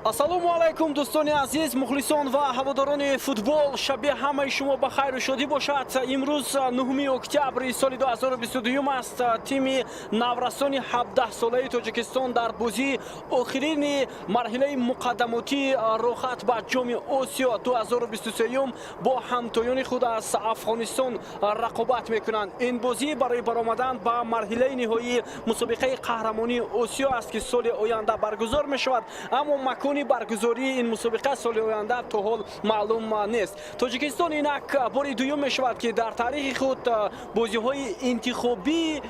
Ассалому алайкум, дӯстони азиз, мухлисон ва ҳаводорони футбол. Шаби ҳамаи шумо ба хайру шодӣ бошад. Имрӯз 9 октябри соли 2022 аст. Тими наврасони 17-солаи Тоҷикистон дар бозии охирини марҳилаи муқаддамотии роҳхат ба Ҷоми Осиё 2023 бо ҳамтоёни худ аз Афғонистон рақобат мекунанд. Ин бозӣ барои баромадан ба марҳилаи ниҳоии мусобиқаи қаҳрамонии Осиё аст, ки соли оянда баргузор мешавад, аммо макони баргузории ин мусобиқа соли оянда то ҳол маълум нест. Тоҷикистон инак бори дуюм мешавад, ки дар таърихи худ бозиҳои интихобии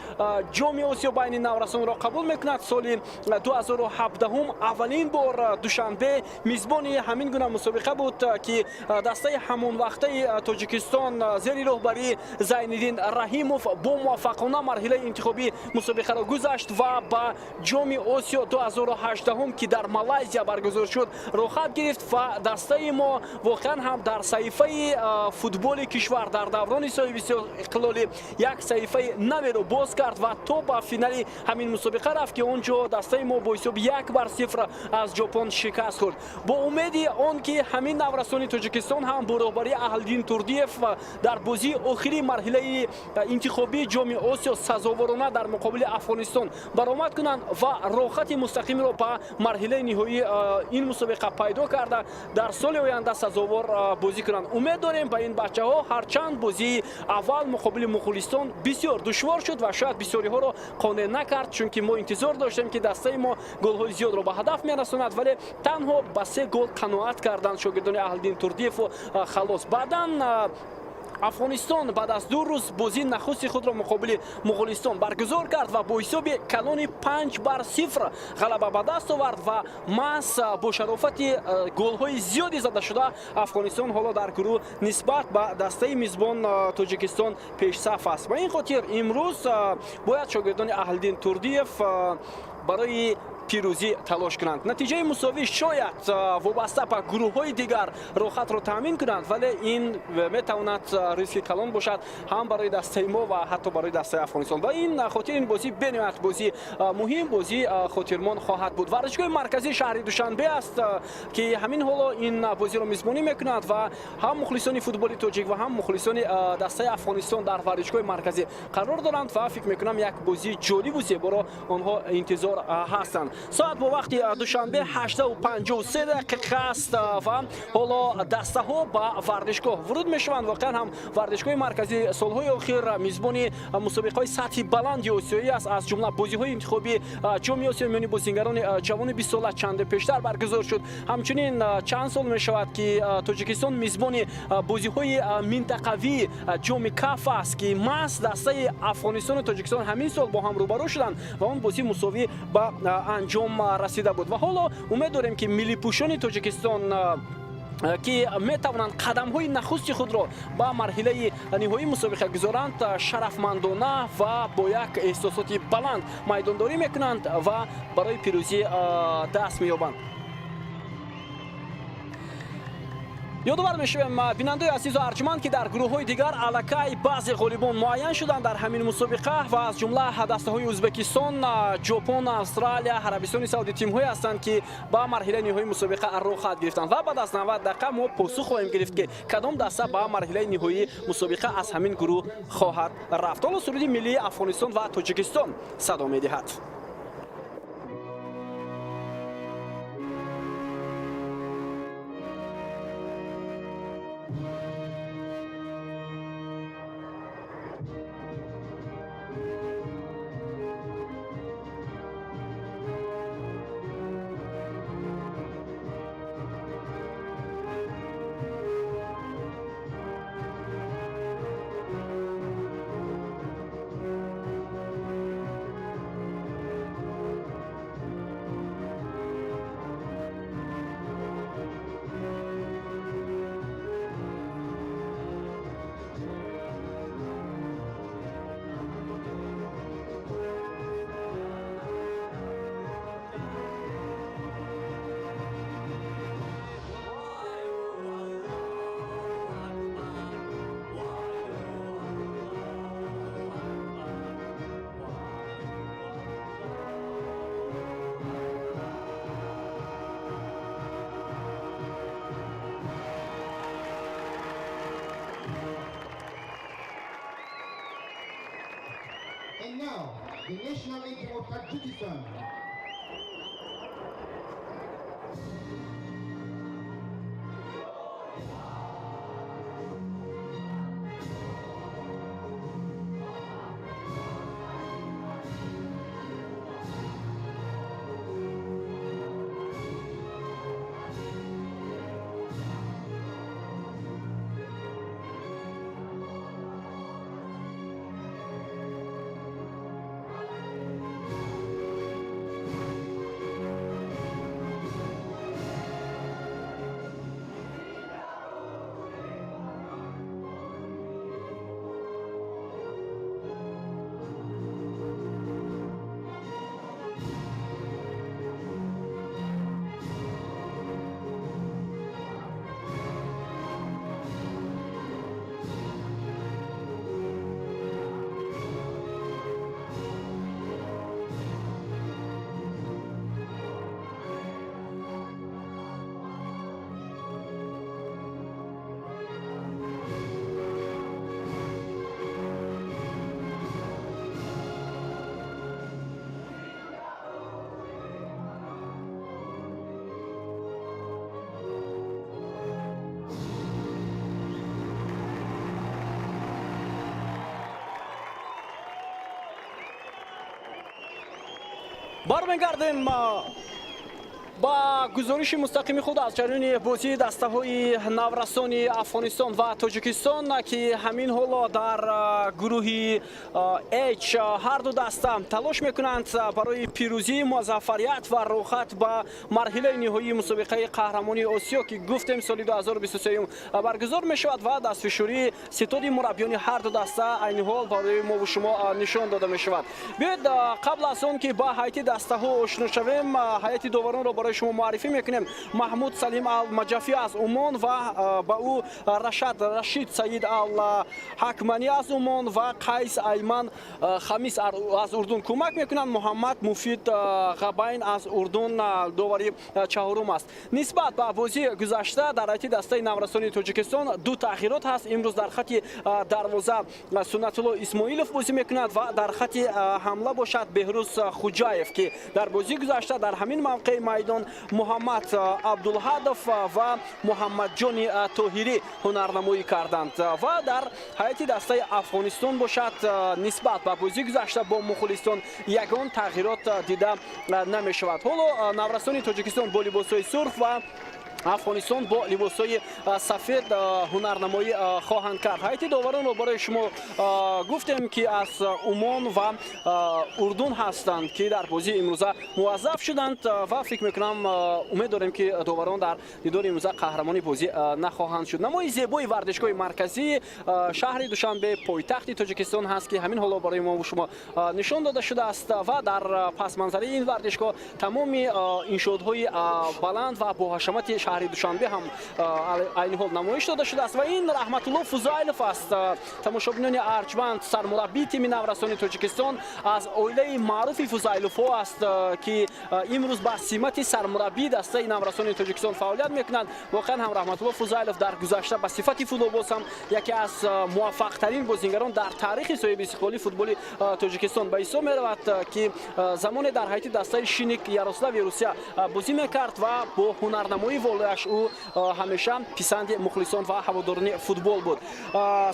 Ҷоми Осиё байни наврасонро қабул мекунад. Соли 2017 аввалин бор Душанбе мизбони ҳамин гуна мусобиқа буд, ки дастаи ҳамонвақтаи Тоҷикистон зери роҳбарии Зайниддин Раҳимов бо муваффақона марҳилаи интихобии мусобиқаро гузашт ва ба Ҷоми Осиё 2018, ки дар Малайзия баргузор шуд, роҳхат гирифт. Ва дастаи мо воқеан ҳам дар саҳифаи футболи кишвар дар даврони соҳиби истиқлолӣ як саҳифаи наверо боз кард ва то ба финали ҳамин мусобиқа рафт, ки он ҷо дастаи мо бо ҳисоби 1-0 аз Ҷопон шикаст хӯрд. Бо умеди он ки ҳамин наврасони Тоҷикистон ҳам бо роҳбарии Аҳлиддин Турдиев дар бозии охирии марҳилаи интихобии Ҷоми Осиё сазоворона дар муқобили Афғонистон баромад кунанд ва роҳхати мустақимро ба марҳилаи ниҳоии ин мусобиқа пайдо карда, дар соли оянда сазовор бозӣ кунанд. Умед дорем ба ин бачаҳо, ҳарчанд бозии аввал муқобили Муғулистон бисёр душвор шуд ва шояд бисёриҳоро қонеъ накард, чунки мо интизор доштем, ки дастаи мо голҳои зиёдро ба ҳадаф мерасонад, вале танҳо ба се гол қаноат карданд шогирдони Аҳлиддин Турдиеву халос. Баъдан Афғонистон баъд аз 2 рӯз бозии нахусти худро муқобили Муғулистон баргузор кард ва бо ҳисоби калони 5-0 ғалаба ба даст овард. Ва маҳз бо шарофати голҳои зиёди задашуда Афғонистон ҳоло дар гурӯҳ нисбат ба дастаи мизбон Тоҷикистон пешсаф аст. Ба ин хотир имрӯз бояд шогирдони Аҳлиддин Турдиев барои пирӯзӣ талош кунанд. Натиҷаи мусовӣ шояд вобаста ба гурӯҳҳои дигар роҳхатро таъмин кунанд, вале ин метавонад риски калон бошад ҳам барои дастаи мо ва ҳатто барои дастаи Афғонистон. Ба ин хотир ин бозӣ бениҳоят бозии муҳим, бозии хотирмон хоҳад буд. Варзишгоҳи марказии шаҳри Душанбе аст, ки ҳамин ҳоло ин бозиро мизбонӣ мекунад ва ҳам мухлисони футболи тоҷик ва ҳам мухлисони дастаи Афғонистон дар варзишгоҳи марказӣ қарор доранд ва фикр мекунам, як бозии ҷолибу зеборо онҳо интизор ҳастанд. Соат бо вақти Душанбе 18:53 дақиқа аст ва ҳоло дастаҳо ба варзишгоҳ вуруд мешаванд. Воқеан ҳам варзишгоҳи марказӣ солҳои охир мизбони мусобиқаҳои сатҳи баланди осиёӣ аст, аз ҷумла бозиҳои интихобии Ҷоми Осиё миёни бозингарони ҷавони 20-сола чанде пештар баргузор шуд. Ҳамчунин чанд сол мешавад, ки Тоҷикистон мизбони бозиҳои минтақавии Ҷоми КАФ аст, ки маҳз дастаи Афғонистону Тоҷикистон ҳамин сол бо ҳам рӯбарӯ шуданд ва он бозӣ мусовӣ ба анҷом расида буд. Ва ҳоло умед дорем, ки миллипӯшони Тоҷикистон, ки метавонанд қадамҳои нахусти худро ба марҳилаи ниҳоии мусобиқа гузоранд, шарафмандона ва бо як эҳсосоти баланд майдондорӣ мекунанд ва барои пирӯзӣ даст меёбанд. Ёдовар мешавем, бинандаои азизу арҷманд, ки дар гурӯҳҳои дигар аллакай баъзе ғолибон муайян шуданд дар ҳамин мусобиқа ва аз ҷумла дастаҳои Ӯзбекистон, Ҷопон, Австралия, Арабистони Саудӣ тимҳое ҳастанд, ки ба марҳилаи ниҳоии мусобиқа роҳхат гирифтанд. Ва баъд аз 90 дақиқа мо посух хоҳем гирифт, ки кадом даста ба марҳилаи ниҳоии мусобиқа аз ҳамин гурӯҳ хоҳад рафт. Ҳоло суруди миллии Афғонистон ва Тоҷикистон садо медиҳад. The national anthem of Tajikistan. Бармегардем ба гузориши мустақими худ аз ҷараёни бозии дастаҳои наврасони Афғонистон ва Тоҷикистон, ки ҳамин ҳоло дар гурӯҳи H ҳар ду даста талош мекунанд барои пирӯзӣ, музаффарият ва роҳхат ба марҳилаи ниҳоии мусобиқаи қаҳрамонии Осиё, ки гуфтем, соли 2023 баргузор мешавад. Ва дастфишурии ситоди мураббиёни ҳар ду даста айни ҳол барои мову шумо нишон дода мешавад. Биёед, қабл аз он ки ба ҳайати дастаҳо ошно шавем, ҳайати доваронро барои шумо муаррифӣ мекунем. Маҳмуд Салим ал Маҷафӣ аз Умон ва ба ӯ Рашад Рашид Саид ал Ҳакманӣ аз Умон ва Қайс Айман Хамис аз Урдун кӯмак мекунанд. Муҳаммад Муфид Ғабайн аз Урдун довари чаҳорум аст. Нисбат ба бозии гузашта дар ҳайати дастаи наврасони Тоҷикистон ду тағйирот ҳаст. Имрӯз дар хати дарвоза Суннатулло Исмоилов бозӣ мекунад ва дар хати ҳамла бошад Беҳрӯз Хуҷаев, ки дар бозии гузашта дар ҳамин мавқеи майдон Муҳаммад Абдулҳадов ва Муҳаммадҷони Тоҳирӣ ҳунарнамоӣ карданд. Ва дар ҳайати дастаи Афғонистон бошад, нисбат ба бозии гузашта бо мухолистон ягон тағйирот дида намешавад. Ҳоло наврасони Тоҷикистон бо либосҳои сурх ва Афғонистон бо либосҳои сафед ҳунарнамоӣ хоҳанд кард. Ҳайати доваронро барои шумо гуфтем, ки аз Умон ва Урдун ҳастанд, ки дар бозии имрӯза муваззаф шуданд. Ва фикр мекунам, умед дорем, ки доварон дар дидори имрӯза қаҳрамони бозӣ нахоҳанд шуд. Намои зебои варзишгоҳи марказии шаҳри Душанбе, пойтахти Тоҷикистон ҳаст, ки ҳамин ҳоло барои мо шумо нишон дода шудааст. Ва дар пасманзараи ин варзишгоҳ тамоми иншоотҳои баланд ва боҳашамати шаҳри Душанбе ҳам айни ҳол намоиш дода шудааст. Ва ин Раҳматулло Фузайлов аст, тамошобинони арҷманд, сармураббии тими наврасони Тоҷикистон, аз оилаи маъруфи Фузайловҳо аст, ки имрӯз ба симати сармураббии дастаи наврасони Тоҷикистон фаъолият мекунанд. Воқеан ҳам Раҳматулло Фузайлов дар гузашта ба сифати футболбоз ҳам яке аз муваффақтарин бозингарон дар таърихи соҳиби истиқлоли футболи Тоҷикистон ба ҳисоб меравад, ки замоне дар ҳайати дастаи Шинник Ярослави Русия бозӣ мекард ва бо ҳунарнамоии волояш ӯ ҳамеша писанди мухлисон ва ҳаводорони футбол буд.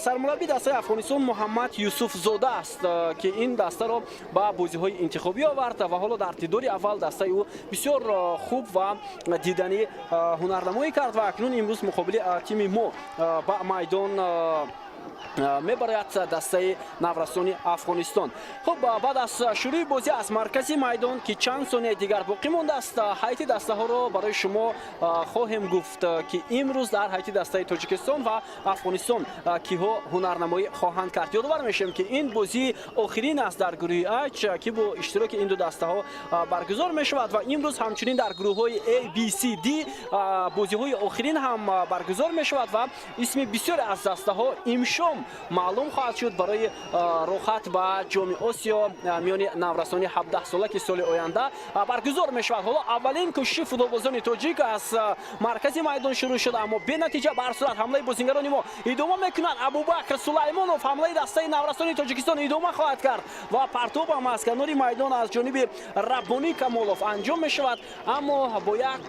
Сармураббии дастаи Афғонистон Муҳаммад Юсуфзода аст, ки ин дастаро ба бозиҳои интихобӣ овард. Ва ҳоло дар дидори аввал дастаи ӯ бисёр хуб ва диданӣ ҳунарнамоӣ кард ва акнун имрӯз муқобили тими мо ба майдон мебарояд дастаи наврасони Афғонистон. Хуб, баъд аз шурӯи бозӣ аз маркази майдон, ки чанд сонияи дигар боқӣ мондааст, ҳайати дастаҳоро барои шумо хоҳем гуфт, ки имрӯз дар ҳайати дастаи Тоҷикистон ва Афғонистон киҳо ҳунарнамоӣ хоҳанд кард. Ёдовар мешавем, ки ин бозии охирин аст дар гурӯҳи H, ки бо иштироки ин ду дастаҳо баргузор мешавад. Ва имрӯз ҳамчунин дар гурӯҳҳои A, B, C, D бозиҳои охирин ҳам баргузор мешавад ва исми бисёре аз дастаҳо имшо анҷом маълум хоҳад шуд барои роҳхат ба Ҷоми Осиё миёни наврасони 17 сола, ки соли оянда баргузор мешавад. Ҳоло аввалин кӯшиши футболбозони тоҷик аз маркази майдон шурӯъ шуд, аммо бенатиҷа. Ба ҳар сурат, ҳамлаи бозингарони мо идома мекунад. Абубакр Сулаймонов, ҳамлаи дастаи наврасони Тоҷикистон идома хоҳад кард ва партоб ҳам аз канори майдон аз ҷониби Раббонӣ Камолов анҷом мешавад, аммо бо як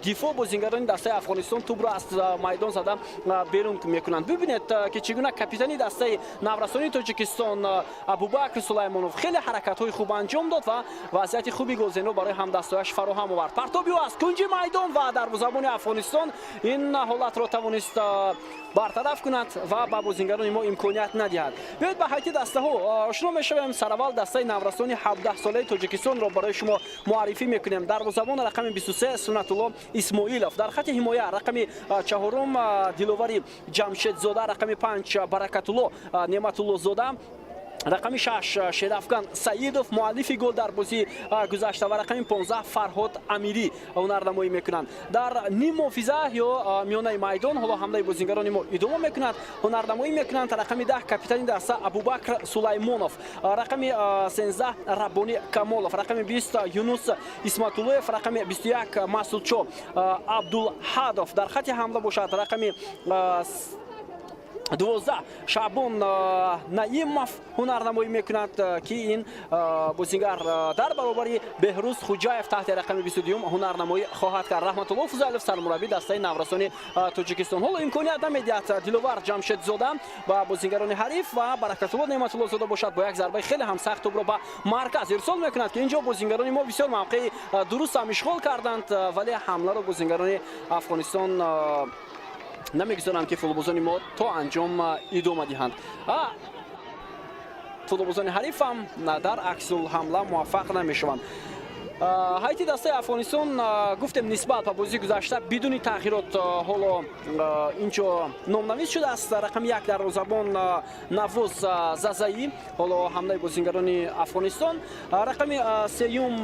дифоъ бозингарони дастаи Афғонистон тӯбро аз майдон зада берун мекунанд. Бибинед, ки чӣ гуна капитани дастаи наврасони Тоҷикистон Абубакр Сулаймонов хеле ҳаракатҳои хуб анҷом дод ва вазъияти хуби голзаниро барои ҳамдастояш фароҳам овард. Партоби ӯ аз кунҷи майдон ва дарвозабони Афғонистон ин ҳолатро тавонист бартараф кунад ва ба бозингарони мо имконият надиҳад. Биёед, ба ҳайати дастаҳо ошно мешавем. Сараввал дастаи наврасони 17-солаи Тоҷикистонро барои шумо муаррифӣ мекунем. Дарвозабон рақами 23 Суннатулло Исмоилов, дар хати ҳимоя рақами чаҳорум Диловари Ҷамшедзода, рақами 5 Баракатулло Неъматуллозода, рақами 6 Шерафган Саидов, муаллифи гол дар бозии гузашта, ва рақами 15 Фарҳод Амирӣ ҳунарнамоӣ мекунанд. Дар ниммуҳофиза ё миёнаи майдон ҳоло ҳамлаи бозингарони мо идома мекунад. Ҳунарнамоӣ мекунанд рақами 10 капитани даста Абубакр Сулаймонов, рақами 13 Раббонӣ Камолов, рақами 20 Юнус Исматуллоев, рақами 21 Масудшо Абдулҳадов. Дар хати ҳамла бошад, рақами 12 Шаъбон Наимов ҳунарнамоӣ мекунад, ки ин бозингар дар баробари Беҳрӯз Хуҷаев таҳти рақами 22 ҳунарнамоӣ хоҳад кард. Раҳматулло Фузайлов, сармураббии дастаи наврасони Тоҷикистон. Ҳоло имконият намедиҳад Диловар Ҷамшедзода ба бозингарони ҳариф ва Баракатулло Неъматуллозода бошад, бо як зарбаи хеле ҳам сахт тӯбро ба марказ ирсол мекунад, ки инҷо бозингарони мо бисёр мавқеи дуруст ҳам ишғол карданд, вале ҳамларо бозингарони Афғонистон намегузоранд, ки футболбозони мо то анҷом идома диҳанд. Футболбозони ҳариф ҳам дар аксулҳамла муваффақ намешаванд. Ҳайати дастаи Афғонистон, гуфтем, нисбат ба бозии гузашта бидуни тағйирот ҳоло инҷо номнавис шудааст. Рақами 1 дарвозабон Навоз Зазаӣ. Ҳоло ҳамлаи бозингарони Афғонистон. Рақами сеюм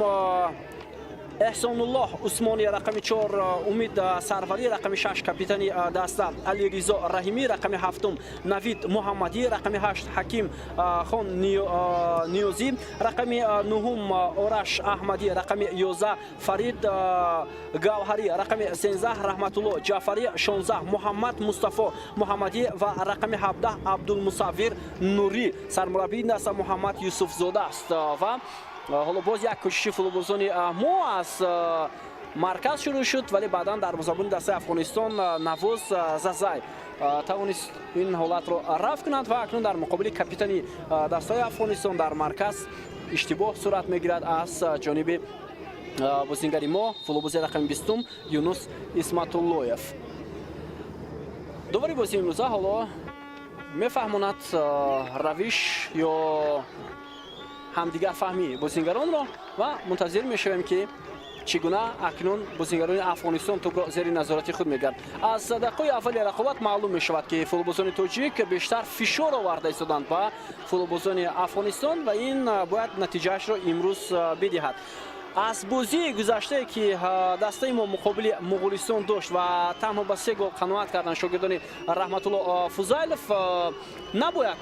Эҳсонуллоҳ Усмонӣ, рақами 4 Умид Сарварӣ, рақами 6 капитани даста Алиризо Раҳимӣ, рақами ҳафтум Навид Муҳаммадӣ, рақами 8 Ҳаким Хон Ниёзӣ, рақами нуҳум Ораш Аҳмадӣ, рақами 11 Фарид Гавҳарӣ, рақами 13 Раҳматулло Ҷаъфарӣ, 16 Муҳаммад Мустафо Муҳаммадӣ ва рақами 17 Абдулмусаввир Нурӣ. Сармураббии даста Муҳаммад Юсуфзода аст. Ва ҳоло боз як кӯшиши футболбозони мо аз марказ шурӯъ шуд, вале баъдан дарвозабони дастаи Афғонистон Навоз Зазай тавонист ин ҳолатро рафъ кунад. Ва акнун дар муқобили капитани дастаи Афғонистон дар марказ иштибоҳ сурат мегирад аз ҷониби бозингари мо, футболбози рақами 20 Юнус Исматуллоев. Довари бозии имрӯза ҳоло мефаҳмонад равиш ё ҳамдигарфаҳмии бозингаронро ва мунтазир мешавем, ки чӣ гуна акнун бозингарони Афғонистон тӯбро зери назорати худ мегиранд. Аз дақиқаи аввали рақобат маълум мешавад, ки футболбозони тоҷик бештар фишор оварда истоданд ба футболбозони Афғонистон ва ин бояд натиҷаашро имрӯз бидиҳад. Аз бозии гузаштае, ки дастаи мо муқобили Муғулистон дошт ва танҳо ба се гол қаноат карданд шогирдони Раҳматулло Фузайлов, набояд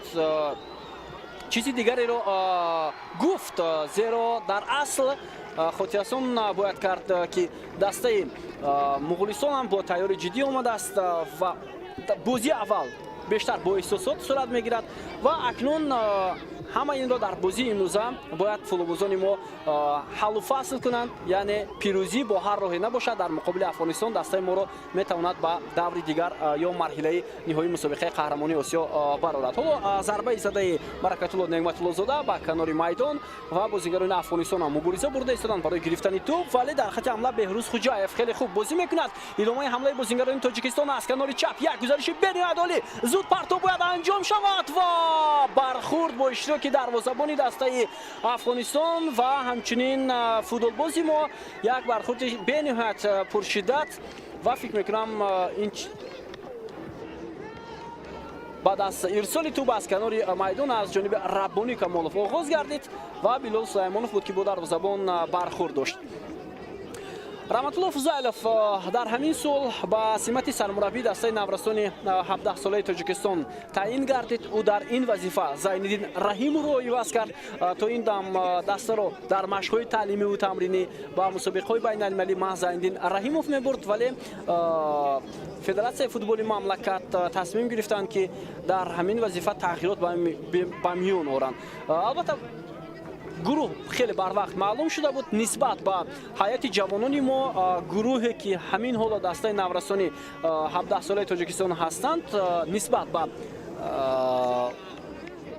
чизи дигареро гуфт, зеро дар асл хотиррасон бояд кард, ки дастаи Муғулистон ҳам бо тайёри ҷиддӣ омадааст ва бозии аввал бештар бо эҳсосот сурат мегирад. Ва акнун ҳама инро дар бозии имрӯза бояд футболбозони мо ҳаллу фасл кунанд, яъне пирӯзӣ бо ҳар роҳе набошад дар муқобили Афғонистон дастаи моро метавонад ба даври дигар ё марҳилаи ниҳоии мусобиқаи қаҳрамонии Осиё барорад. Ҳоло зарбаи задаи Баракатулло Неъматуллозода ба канори майдон ва бозигарони Афғонистон ҳам мубориза бурда истоданд барои гирифтани тӯб, вале дар хати ҳамла Беҳрӯз Хуҷаев хеле хуб бозӣ мекунад. Идомаи ҳамлаи бозингарони Тоҷикистон аз канори чап, як гузариши бениҳоят олӣ, зуд партоб бояд анҷом шавад ва бархурд бо иштироки дарвозабони дастаи Афғонистон ва ҳамчунин футболбози мо. Як бархурди бениҳоят пуршиддат ва фикр мекунам, ин баъд аз ирсоли тӯб аз канори майдон аз ҷониби Раббонӣ Камолов оғоз гардид ва Билол Сулаймонов буд, ки бо дарвозабон бархурд дошт. Раҳматулло Фузайлов дар ҳамин сол ба симати сармураббии дастаи наврасони 17-солаи Тоҷикистон таъин гардид. Ӯ дар ин вазифа Зайниддин Раҳимовро иваз кард. То ин дам дастаро дар машқҳои таълимиву тамринӣ ба мусобиқаҳои байналмилалӣ маҳз Зайниддин Раҳимов мебурд, вале Федератсияи футболи мамлакат тасмим гирифтанд, ки дар ҳамин вазифа тағйирот ба миён оранд. Албатта, гурӯҳ хеле барвақт маълум шуда буд. Нисбат ба ҳайати ҷавонони мо, гурӯҳе ки ҳамин ҳоло дастаи наврасони 17-солаи Тоҷикистон ҳастанд, нисбат ба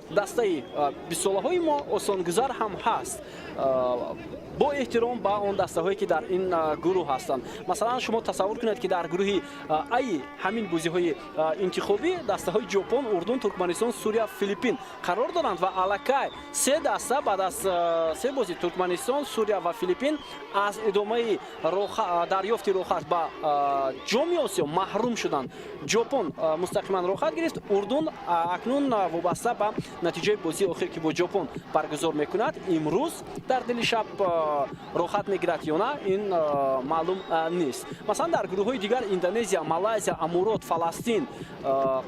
дастаи бистсолаҳои мо осонгузар ҳам ҳаст, бо эҳтиром ба он дастаҳое, ки дар ин гурӯҳ ҳастанд. Масалан, шумо тасаввур кунед, ки дар гурӯҳи аи ҳамин бозиҳои интихобӣ дастаҳои Ҷопон, Урдун, Туркманистон, Сурия, Филиппин қарор доранд ва аллакай се даста баъд аз се бозӣ, Туркманистон, Сурия ва Филиппин, аз идомаи дарёфти роҳхат ба Ҷоми Осиё маҳрум шуданд. Ҷопон мустақиман роҳхат гирифт. Урдун акнун вобаста ба натиҷаи бозии охир, ки бо Ҷопон баргузор мекунад имрӯз дар дили шаб, роҳхат мегирад ё на, ин маълум нест. Масалан, дар гурӯҳҳои дигар Индонезия, Малайзия, Амурот, Фаластин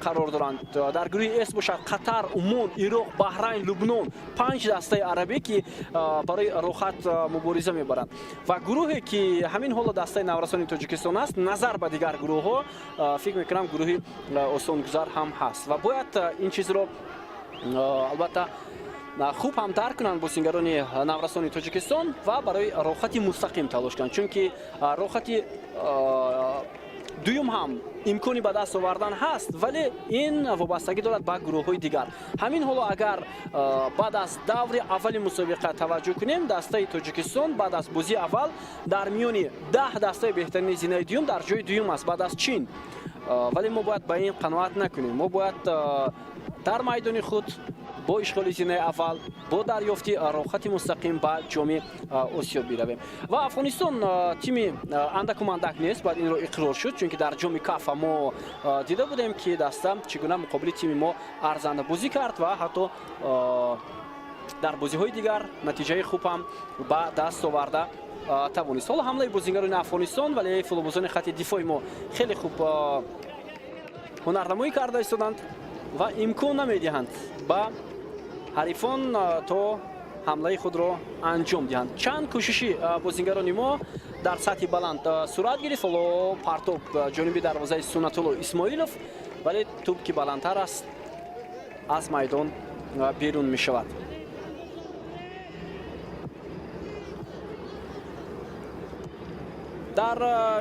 қарор доранд. Дар гурӯҳи С бошад, Қатар, Умон, Ироқ, Баҳрайн, Лубнон, панҷ дастаи арабӣ, ки барои роҳхат мубориза мебаранд. Ва гурӯҳе, ки ҳамин ҳоло дастаи наврасони Тоҷикистон аст, назар ба дигар гурӯҳҳо, фикр мекунам, гурӯҳи осонгузар ҳам ҳаст ва бояд ин чизро албатта хуб ҳам дарк кунанд бозингарони наврасони Тоҷикистон ва барои роҳхати мустақим талош кунанд, чунки роҳхати дуюм ҳам имкони ба даст овардан ҳаст, вале ин вобастагӣ дорад ба гурӯҳҳои дигар. Ҳамин ҳоло, агар баъд аз даври аввали мусобиқа таваҷҷӯҳ кунем, дастаи Тоҷикистон баъд аз бозии аввал дар миёни 10 дастаи беҳтарини зинаи дуюм дар ҷои дуюм аст баъд аз Чин. Вале мо бояд ба ин қаноат накунем. Мо бояд дар майдони худ бо ишғоли зинаи аввал, бо дарёфти роҳхати мустақим ба Ҷоми Осиё биравем. Ва Афғонистон тими андаку мандак нест, бояд инро иқрор шуд, чунки дар Ҷоми Кафа мо дида будем, ки даста чӣ гуна муқобили тими мо арзанда бозӣ кард ва ҳатто дар бозиҳои дигар натиҷаи хуб ҳам ба даст оварда тавонист. Ҳоло ҳамлаи бозингарони Афғонистон, вале футболбозони хати дифои мо хеле хуб ҳунарнамоӣ карда истоданд ва имкон намедиҳанд ба ҳарифон то ҳамлаи худро анҷом диҳанд. Чанд кӯшиши бозингарони мо дар сатҳи баланд сурат гирифт. Ҳоло партоб ҷониби дарвозаи Суннатулло Исмоилов, вале тӯб, ки баландтар аст, аз майдон берун мешавад. Дар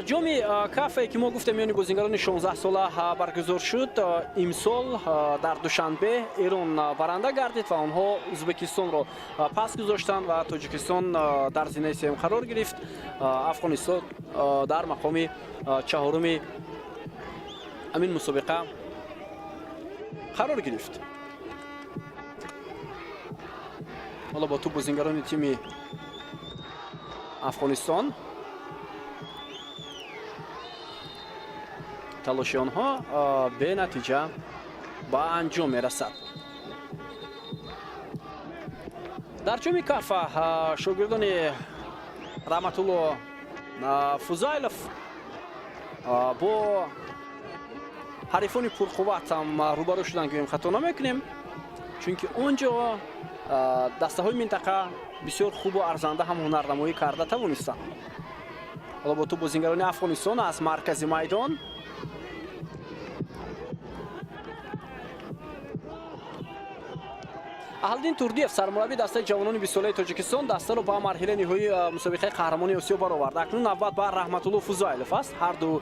Ҷоми Кафе, ки мо гуфтем, миёни бозингарони 16 сола баргузор шуд имсол дар Душанбе, Эрон баранда гардид ва онҳо Ӯзбекистонро пас гузоштанд ва Тоҷикистон дар зинаи сеюм қарор гирифт. Афғонистон дар мақоми чаҳоруми ҳамин мусобиқа қарор гирифт. Ҳоло бо тӯб бозингарони тими Афғонистон. Талоши онҳо бенатиҷа ба анҷом мерасад. Дар Ҷоми Кафа шогирдони Раҳматулло Фузайлов бо ҳарифони пурқувват ҳам рӯбарӯ шуданд, гӯем, хато намекунем, чунки он ҷо дастаҳои минтақа бисёр хубу арзанда ҳам ҳунарнамоӣ карда тавонистанд. Ҳоло бо тӯб бозингарони Афғонистон аз маркази майдон. Аҳлиддин Турдиев, сармурабби дастаи ҷавонони бистсолаи Тоҷикистон, дастаро ба марҳилаи ниҳоии мусобиқаи қаҳрамонии Осиё баровард. Акнун навбат ба Раҳматулло Фузайлов аст. Ҳарду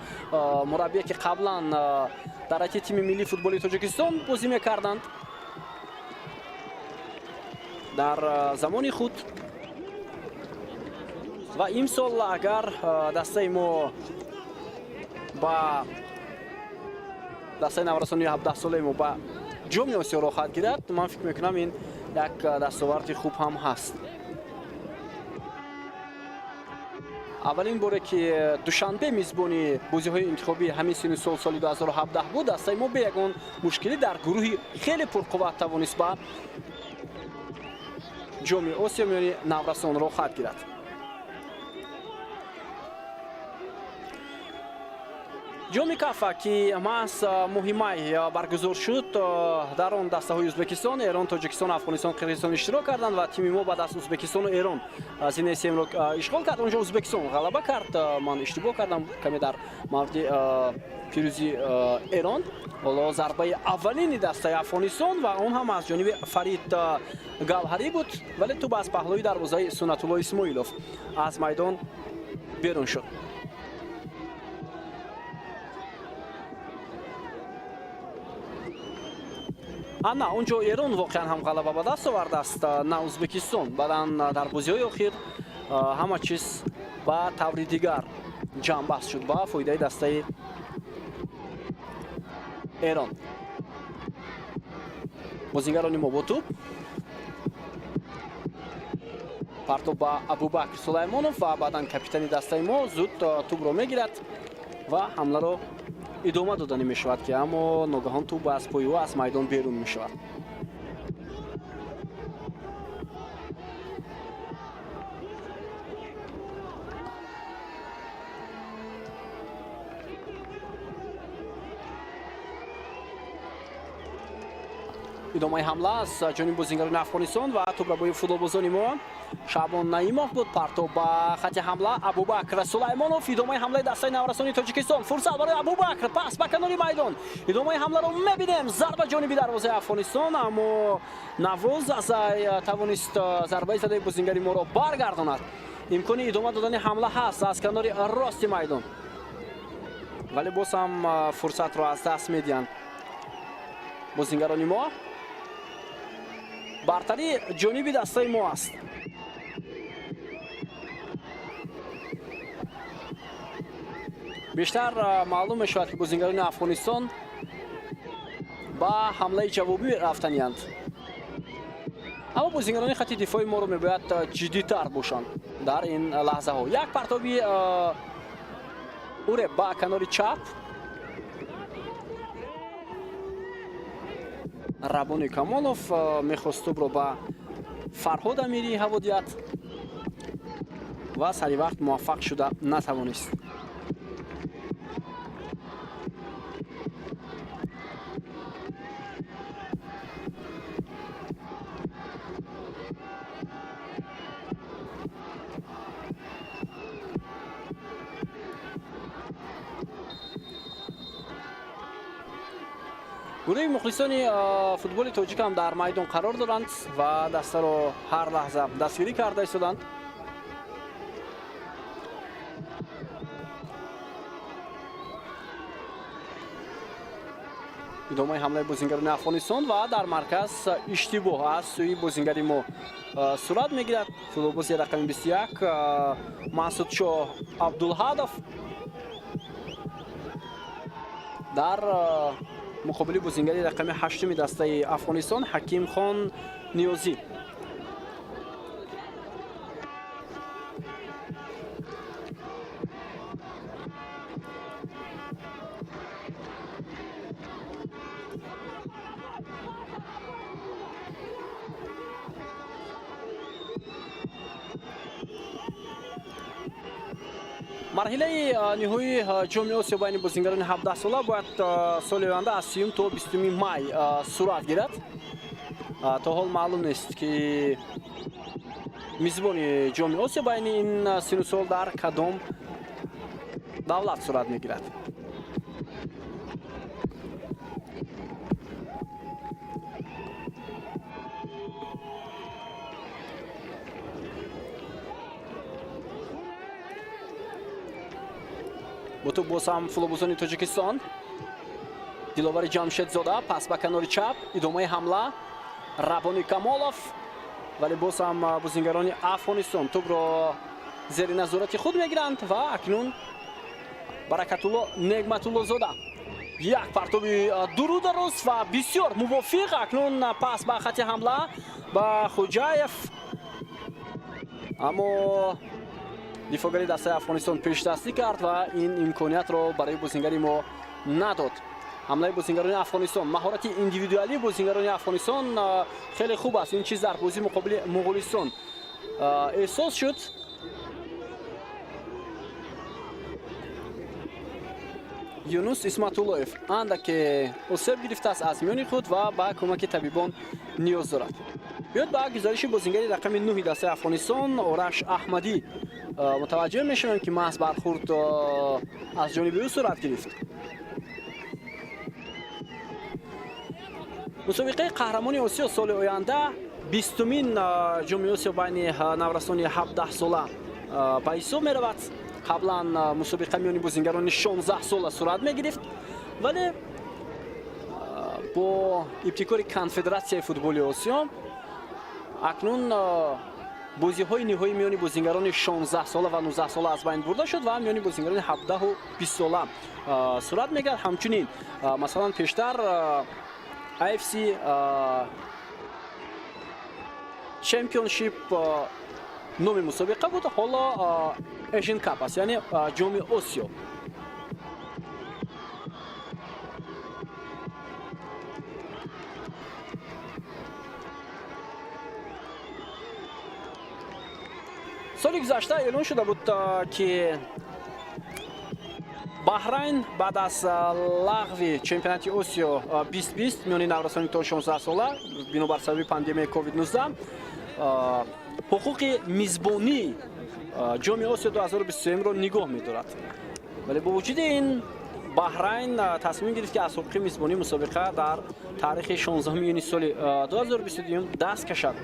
мураббие, ки қаблан дар ҳайати тими миллии футболи Тоҷикистон бозӣ мекарданд дар замони худ. Ва имсол агар дастаи мо ба дастаи наврасони 17-солаи мо ба Ҷоми Осиё роҳхат гирад, ман фикр мекунам, ин як дастоварди хуб ҳам ҳаст. Аввалин боре, ки Душанбе мизбони бозиҳои интихобии ҳамин синну сол, соли 2017 буд, дастаи мо бе ягон мушкилӣ дар гурӯҳи хеле пурқувват тавонист ба Ҷоми Осиё миёни наврасон роҳхат гирад. Ҷоми Кафа, ки маҳз моҳи май баргузор шуд, дар он дастаҳои Ӯзбекистон, Эрон, Тоҷикистон, Афғонистон, Қирғизистон иштирок карданд ва тими мо баъд аз Ӯзбекистону Эрон зинаи сеюмро ишғол кард. Онҷо Ӯзбекистон ғалаба кард. Ман иштибоҳ кардам каме дар мавриди пирӯзии Эрон. Ҳоло зарбаи аввалини дастаи Афғонистон ва он ҳам аз ҷониби Фарид Гавҳарӣ буд, вале тӯб аз паҳлӯи дарвозаи Суннатулло Исмоилов аз майдон берун шуд. На, он ҷо Эрон воқеан ҳам ғалаба ба даст овардааст, на Ӯзбекистон. Баъдан дар бозиҳои охир ҳама чиз ба таври дигар ҷамъбаст шуд ба фоидаи дастаи Эрон. Бозингарони мо бо тӯб, партоб ба Абубакр Сулаймонов ва баъдан капитани дастаи мо зуд тӯбро мегирад ва ҳамларо идома доданӣ мешавад, ки аммо ногаҳон тӯб аз пои ӯ аз майдон берун мешавад. Идомаи ҳамла аз ҷониби бозингарони Афғонистон ва тӯбрабои футболбозони мо Шаъбон Наимов буд. Партоб ба хати ҳамла, Абубакр Сулаймонов. Идомаи ҳамлаи дастаи наврасони Тоҷикистон. Фурсат барои Абубакр, пас ба канори майдон. Идомаи ҳамларо мебинем. Зарба ҷониби дарвозаи Афғонистон, аммо Наврӯз Азай тавонист зарбаи задаи бозингари моро баргардонад. Имкони идома додани ҳамла ҳаст аз канори рости майдон, вале боз ҳам фурсатро аз даст медиҳанд бозингарони мо. Бартарӣ ҷониби дастаи мо аст. Бештар маълум мешавад, ки бозингарони Афғонистон ба ҳамлаи ҷавобӣ рафтаниянд, аммо бозингарони хати дифои моро мебояд ҷиддитар бошанд дар ин лаҳзаҳо. Як партоби уреб ба канори чап, Рабони Камолов мехост тӯбро ба Фарҳод Амирӣ ҳаво диҳад ва сари вақт муваффақ шуда натавонист. Гурӯҳи мухлисони футболи тоҷик ҳам дар майдон қарор доранд ва дастаро ҳар лаҳза дастгирӣ карда истоданд. Идомаи ҳамлаи бозингарони Афғонистон ва дар марказ иштибоҳ аз сӯи бозингари мо сурат мегирад. Футболбози рақами 21 Масудшоҳ Абдулҳадов дар муқобили бозингари рақами ҳаштуми дастаи Афғонистон Ҳакимхон Ниёзӣ. Марҳилаи ниҳоии Ҷоми Осиё байни бозингарони 17 сола бояд соли оянда аз 30 то 20 май сурат гирад. То ҳол маълум нест, ки мизбони Ҷоми Осиё байни ин сину сол дар кадом давлат сурат мегирад. Бо тӯб боз ҳам футболбозони Тоҷикистон. Диловари Ҷамшедзода, пас ба канори чап. Идомаи ҳамла, Рабони Камолов, вале боз ҳам бозингарони Афғонистон тӯбро зери назорати худ мегиранд ва акнун Баракатулло Негматуллозода. Як партоби дуру дароз ва бисёр мувофиқ. Акнун пас ба хати ҳамла ба Хуҷаев, аммо дифоъгари дастаи Афғонистон пешдастӣ кард ва ин имкониятро барои бозингари мо надод. Ҳамлаи бозингарони Афғонистон, маҳорати индивидуалии бозингарони Афғонистон хеле хуб аст. Ин чиз дар бозӣ муқобили Муғулистон эҳсос шуд. Юнус Исматуллоев андаке осеб гирифтааст аз миёни худ ва ба кӯмаки табибон ниёз дорад. Биёд ба гузориши бозингари рақами 9 дастаи Афғонистон Ораш Аҳмадӣ мутаваҷҷӯҳ мешавем, ки маҳз бархӯрд аз ҷониби ӯ сурат гирифт. Мусобиқаи қаҳрамони Осиё соли оянда, 20-умин ҷоми Осиё байни наврасони 17 сола ба ҳисоб меравад. Қаблан мусобиқа миёни бозингарони 16 сола сурат мегирифт, вале бо ибтикори Конфедератсияи футболи Осиё акнун бозиҳои ниҳоӣ миёни бозингарони 16 сола ва 19 сола аз байн бурда шуд ва миёни бозингарони 17 20 сола сурат мегирад. Ҳамчунин, масалан, пештар AFC Championship номи мусобиқа буд, ҳоло Asian Cup аст, яъне ҷоми Осиё. Соли гузашта эълон шуда буд, ки Баҳрайн баъд аз лағви чемпионати Осиё 2020 миёни наврасони то 16 сола бинобар сабаби пандемияи COVID-19 ҳуқуқи мизбонии ҷоми Осиё 2023-ро нигоҳ медорад. Вале бо вуҷуди ин Баҳрайн тасмим гирифт, ки аз ҳуқуқи мизбонии мусобиқа дар таърихи 16 июни соли 2022 даст кашад.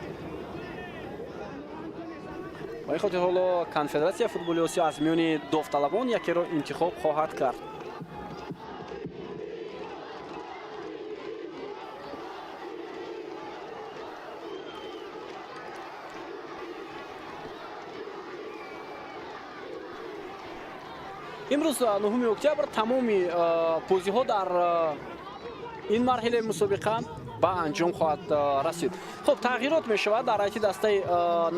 Ба ин хотир ҳоло Конфедератсияи футболи Осиё аз миёни довталабон якеро интихоб хоҳад кард. Имрӯз, 9 октябр, тамоми бозиҳо дар ин марҳилаи мусобиқа ба анҷом хоҳад расид. Хуб, тағйирот мешавад дар ҳайати дастаи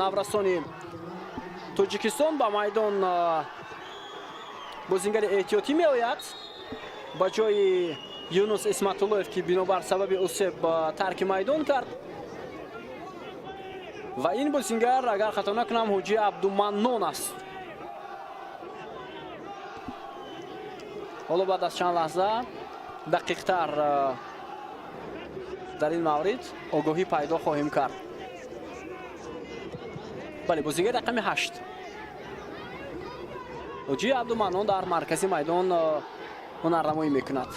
наврасони Тоҷикистон. Ба майдон бозингари эҳтиётӣ меояд ба ҷои Юнус Исматуллоев, ки бинобар сабаби осеб тарки майдон кард. Ва ин бозингар, агар хато накунам, Ҳоҷи Абдуманнон аст. Ҳоло баъд аз чанд лаҳза дақиқтар дар ин маврид огоҳӣ пайдо хоҳем кард. Бале, бозингари рақами 8 Ҳоҷи Абдуманнон дар маркази майдон ҳунарнамоӣ мекунад.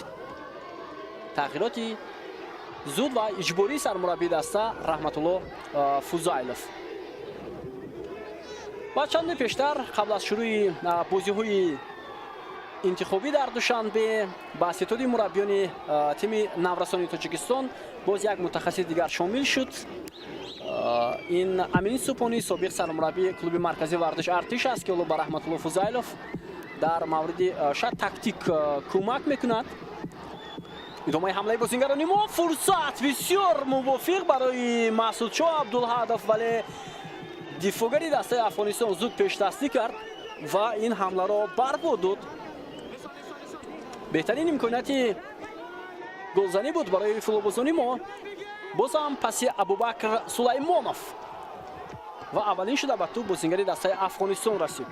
Тағйироти зуд ва иҷбории сармураббии даста Раҳматулло Фузайлов. Ва чанде пештар, қабл аз шурӯи бозиҳои интихобӣ дар Душанбе, ба ситоди мураббиёни тими наврасони Тоҷикистон боз як мутахассиси дигар шомил шуд. Ин Амини Супонӣ, собиқ сармураббии клуби марказии варзиш Артиш аст, ки ҳоло ба Раҳматулло Фузайлов дар мавриди шояд тактик кӯмак мекунад. Идомаи ҳамлаи бозингарони мо, фурсат бисёр мувофиқ барои Маҳсудшоҳ Абдулҳадов, вале дифоъгари дастаи Афғонистон зуд пешдастӣ кард ва ин ҳамларо барбод дод. Беҳтарин имконияти голзанӣ буд барои футболбозони мо. Боз ҳам паси Абубакр Сулаймонов ва аввалин шуда ба тӯб бозингари дастаи Афғонистон расид.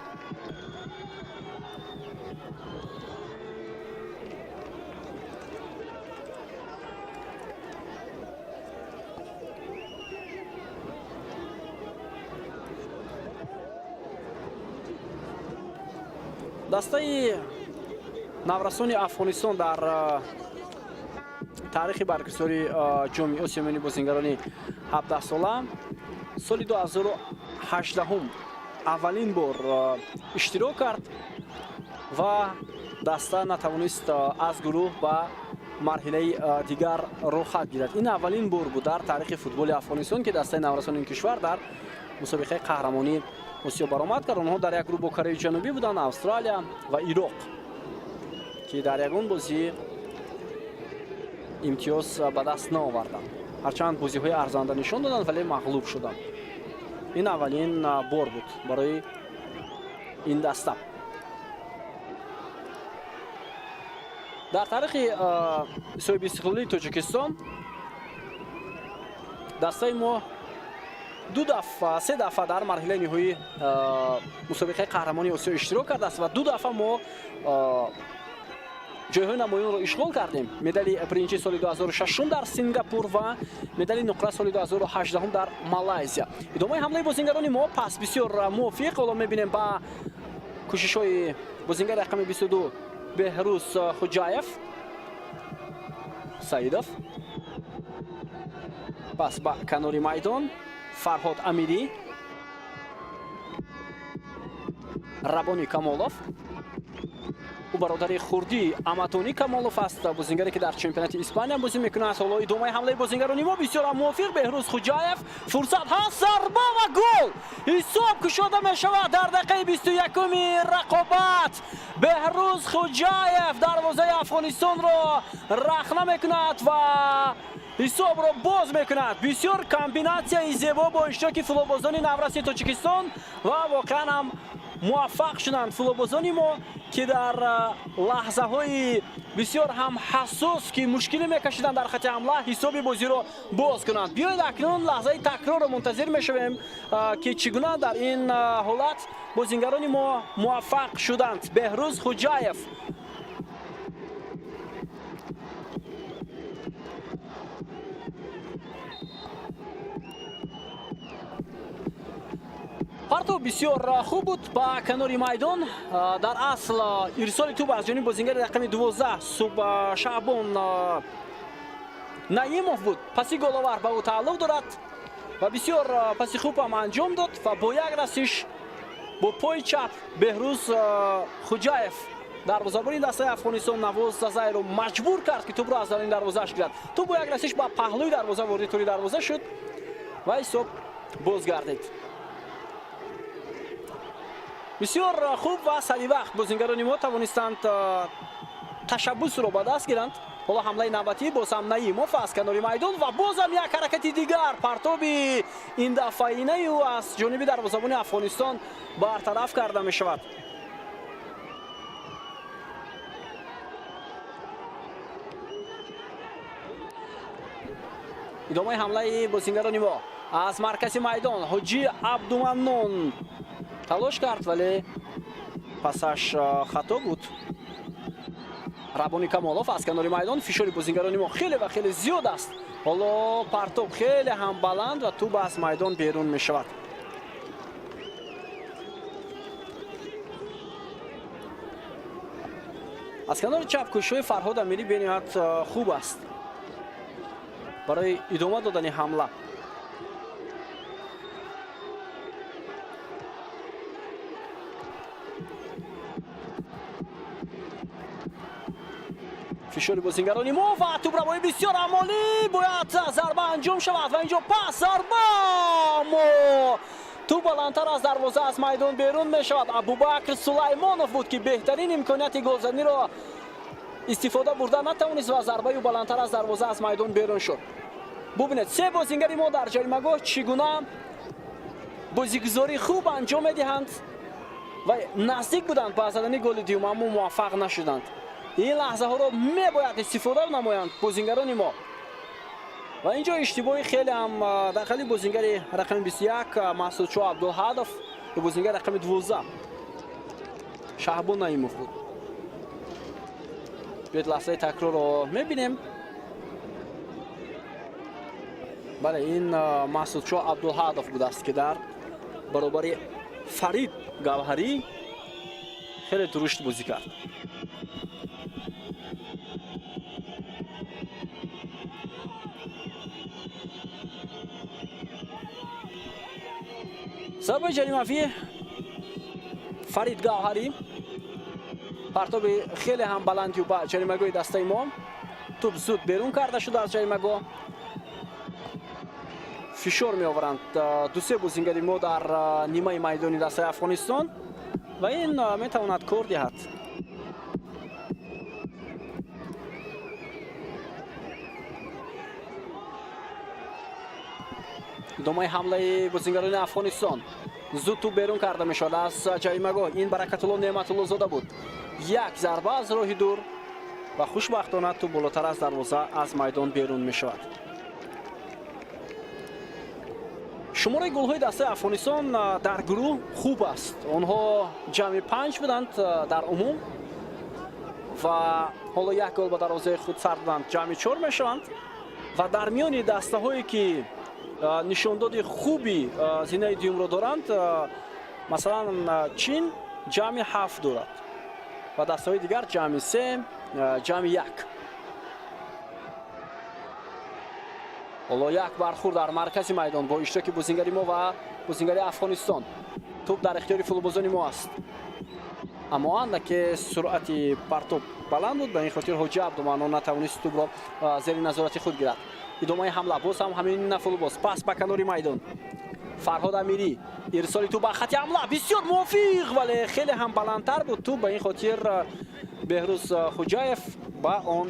Дастаи наврасони Афғонистон дар таърихи баргузории ҷоми Осиё миёни бозингарони 17 сола соли 2018 аввалин бор иштирок кард ва даста натавонист аз гурӯҳ ба марҳилаи дигар роҳхат гирад. Ин аввалин бор буд дар таърихи футболи Афғонистон, ки дастаи наврасони ин кишвар дар мусобиқаи қаҳрамонии Осиё баромад кард. Онҳо дар як гурӯҳ бо Кореяи Ҷанубӣ буданд, Австралия ва Ироқ, ки дар ягон бозӣ имтиёз ба даст наоварданд. Ҳарчанд бозиҳои арзанда нишон доданд, вале мағлуб шуданд. Ин аввалин бор буд барои ин даста. Дар таърихи соҳиби истиқлолии Тоҷикистон дастаи мо ду дафъа, се дафъа дар марҳилаи ниҳоии мусобиқаи қаҳрамонии Осиё иштирок кардааст ва ду дафъа мо Ҷойҳои намоёнро ишғол кардем. Медали биринҷи соли 2006 дар Сингапур ва медали нуқра соли 2018 дар Малайзия. Идомаи ҳамлаи бозингарони мо, пас бисёр мувофиқ. Ҳоло мебинем ба кӯшишҳои бозингари рақами 22 Беҳрӯз Хуҷаев. Саидов пас ба канори майдон, Фарҳод Амирӣ, Рабони Камолов. Ӯ бародари хурдии Аматонӣ Камолов аст, бозингаре ки дар чемпионати Испания бозӣ мекунад. Ҳоло идомаи ҳамлаи бозингарони мо бисёр мувофиқ. Беҳрӯз Хуҷаев, фурсат ҳаст, зарба ва гол! Ҳисоб кушода мешавад дар дақиқаи 21-уми рақобат. Беҳрӯз Хуҷаев дарвозаи Афғонистонро рахна мекунад ва ҳисобро боз мекунад. Бисёр комбинатсияи зебо бо иштироки футболбозони навраси Тоҷикистон ва воқеан ҳам муваффақ шуданд футболбозони мо, ки дар лаҳзаҳои бисёр ҳам ҳассос, ки мушкилӣ мекашиданд дар хати ҳамла, ҳисоби бозиро боз кунанд. Биёед, акнун лаҳзаи такрорро мунтазир мешавем, ки чӣ гуна дар ин ҳолат бозингарони мо муваффақ шуданд. Беҳрӯз Хуҷаев. Партов бисёр хуб буд ба канори майдон. Дар асл ирсоли тӯб аз ҷониби бозингари рақами 12 Шаъбон Наимов буд. Паси головар ба ӯ тааллуқ дорад ва бисёр паси хуб ҳам анҷом дод ва бо як расиш бо пои чап Беҳрӯз Хуҷаев дарвозабони дастаи Афғонистон Навоз Зазайро маҷбур кард, ки тӯбро аз даруни дарвозааш гирад. Тӯб бо як расиш ба паҳлӯи дарвоза вориди тӯри дарвоза шуд ва ҳисоб бозгардид. Бисёр хуб ва саривақт бозингарони мо тавонистанд ташаббусро ба даст гиранд. Ҳоло ҳамлаи навбатӣ, боз ҳам Наимов аз канори майдон ва бозам як ҳаракати дигар, партоби ин дафъаинаи ӯ аз ҷониби дарвозабони Афғонистон бартараф карда мешавад. Идомаи ҳамлаи бозингарони мо аз маркази майдон, Ҳоҷӣ Абдуманнон талош кард, вале пасаш хато буд. Рабони Камолов аз канори майдон. Фишори бозингарони мо хеле ва хеле зиёд аст. Ҳоло партоб хеле ҳам баланд ва тӯб аз майдон берун мешавад. Аз канори чап кӯшишҳои Фарҳод Амирӣ бениҳоят хуб аст барои идома додани ҳамла. Фишори бозингарони мо ва тӯбравои бисёр амолӣ, бояд зарба анҷом шавад ва инҷо пас, зарба, аммо тӯб баландтар аз дарвоза аз майдон берун мешавад. Абубакр Сулаймонов буд, ки беҳтарин имконияти голзаниро истифода бурда натавонист ва зарбаи ӯ баландтар аз дарвоза аз майдон берун шуд. Бубинед, се бозингари мо дар ҷаримагоҳ чӣ гуна бозигузории хуб анҷом медиҳанд ва наздик буданд ба задани голи дуюм, аммо муваффақ нашуданд. Ин лаҳзаҳоро мебояд истифода намоянд бозингарони мо. Ва инҷо иштибоҳи хеле ҳам дар қали бозингари рақами 21 Маҳсудшоҳ Абдулҳадов ва бозингари рақами 12 Шаҳбон Наимов буд. Биёед, лаҳзаи такрорро мебинем. Бале, ин Маҳсудшоҳ Абдулҳадов будааст, ки дар баробари Фарид Гавҳарӣ хеле дурушт бозӣ кард. Зарбаи ҷаримавӣ, Фарид Гавҳарӣ, партоби хеле ҳам баландию ба ҷаримагоҳи дастаи мо. Тӯб зуд берун карда шуда аз ҷаримагоҳ. Фишор меоваранд дусе бозингари мо дар нимаи майдони дастаи Афғонистон ва ин метавонад кор диҳад. Идомаи ҳамлаи бозингарони Афғонистон, зуд тӯб берун карда мешавад аз ҷаримагоҳ. Ин Баракатулло Неъматуллозода буд. Як зарба аз роҳи дур ва хушбахтона тӯб болотар аз дарвоза аз майдон берун мешавад. Шумораи голҳои дастаи Афғонистон дар гурӯҳ хуб аст. Онҳо ҷамъи 5 буданд дар умум ва Ҳоло як гол ба дарвозаи худ сар доданд, ҷамъи 4 мешаванд ва дар миёни дастаҳое ки нишондоди хуби зинаи дуюмро доранд, масалан Чин ҷамъи 7 дорад ва дастаҳои дигар ҷамъи 3, ҷамъи 1. Ҳоло як бархӯрд дар маркази майдон бо иштироки бозингари мо ва бозингари Афғонистон. Тӯб дар ихтиёри футболбозони мо аст. Аммо андаке суръати партоб баланд буд, ба ин хотир Ҳоҷи Абдуманнон натавонист тӯбро зери назорати худ гирад. Идомаи ҳамла боз ҳам ҳамин футболбоз. Пас ба канори майдон. Фарҳод Амирӣ, ирсоли тӯб ба хати ҳамла бисёр мувофиқ, вале хеле ҳам баландтар буд тӯб, ба ин хотир Беҳрӯз Хуҷаев ба он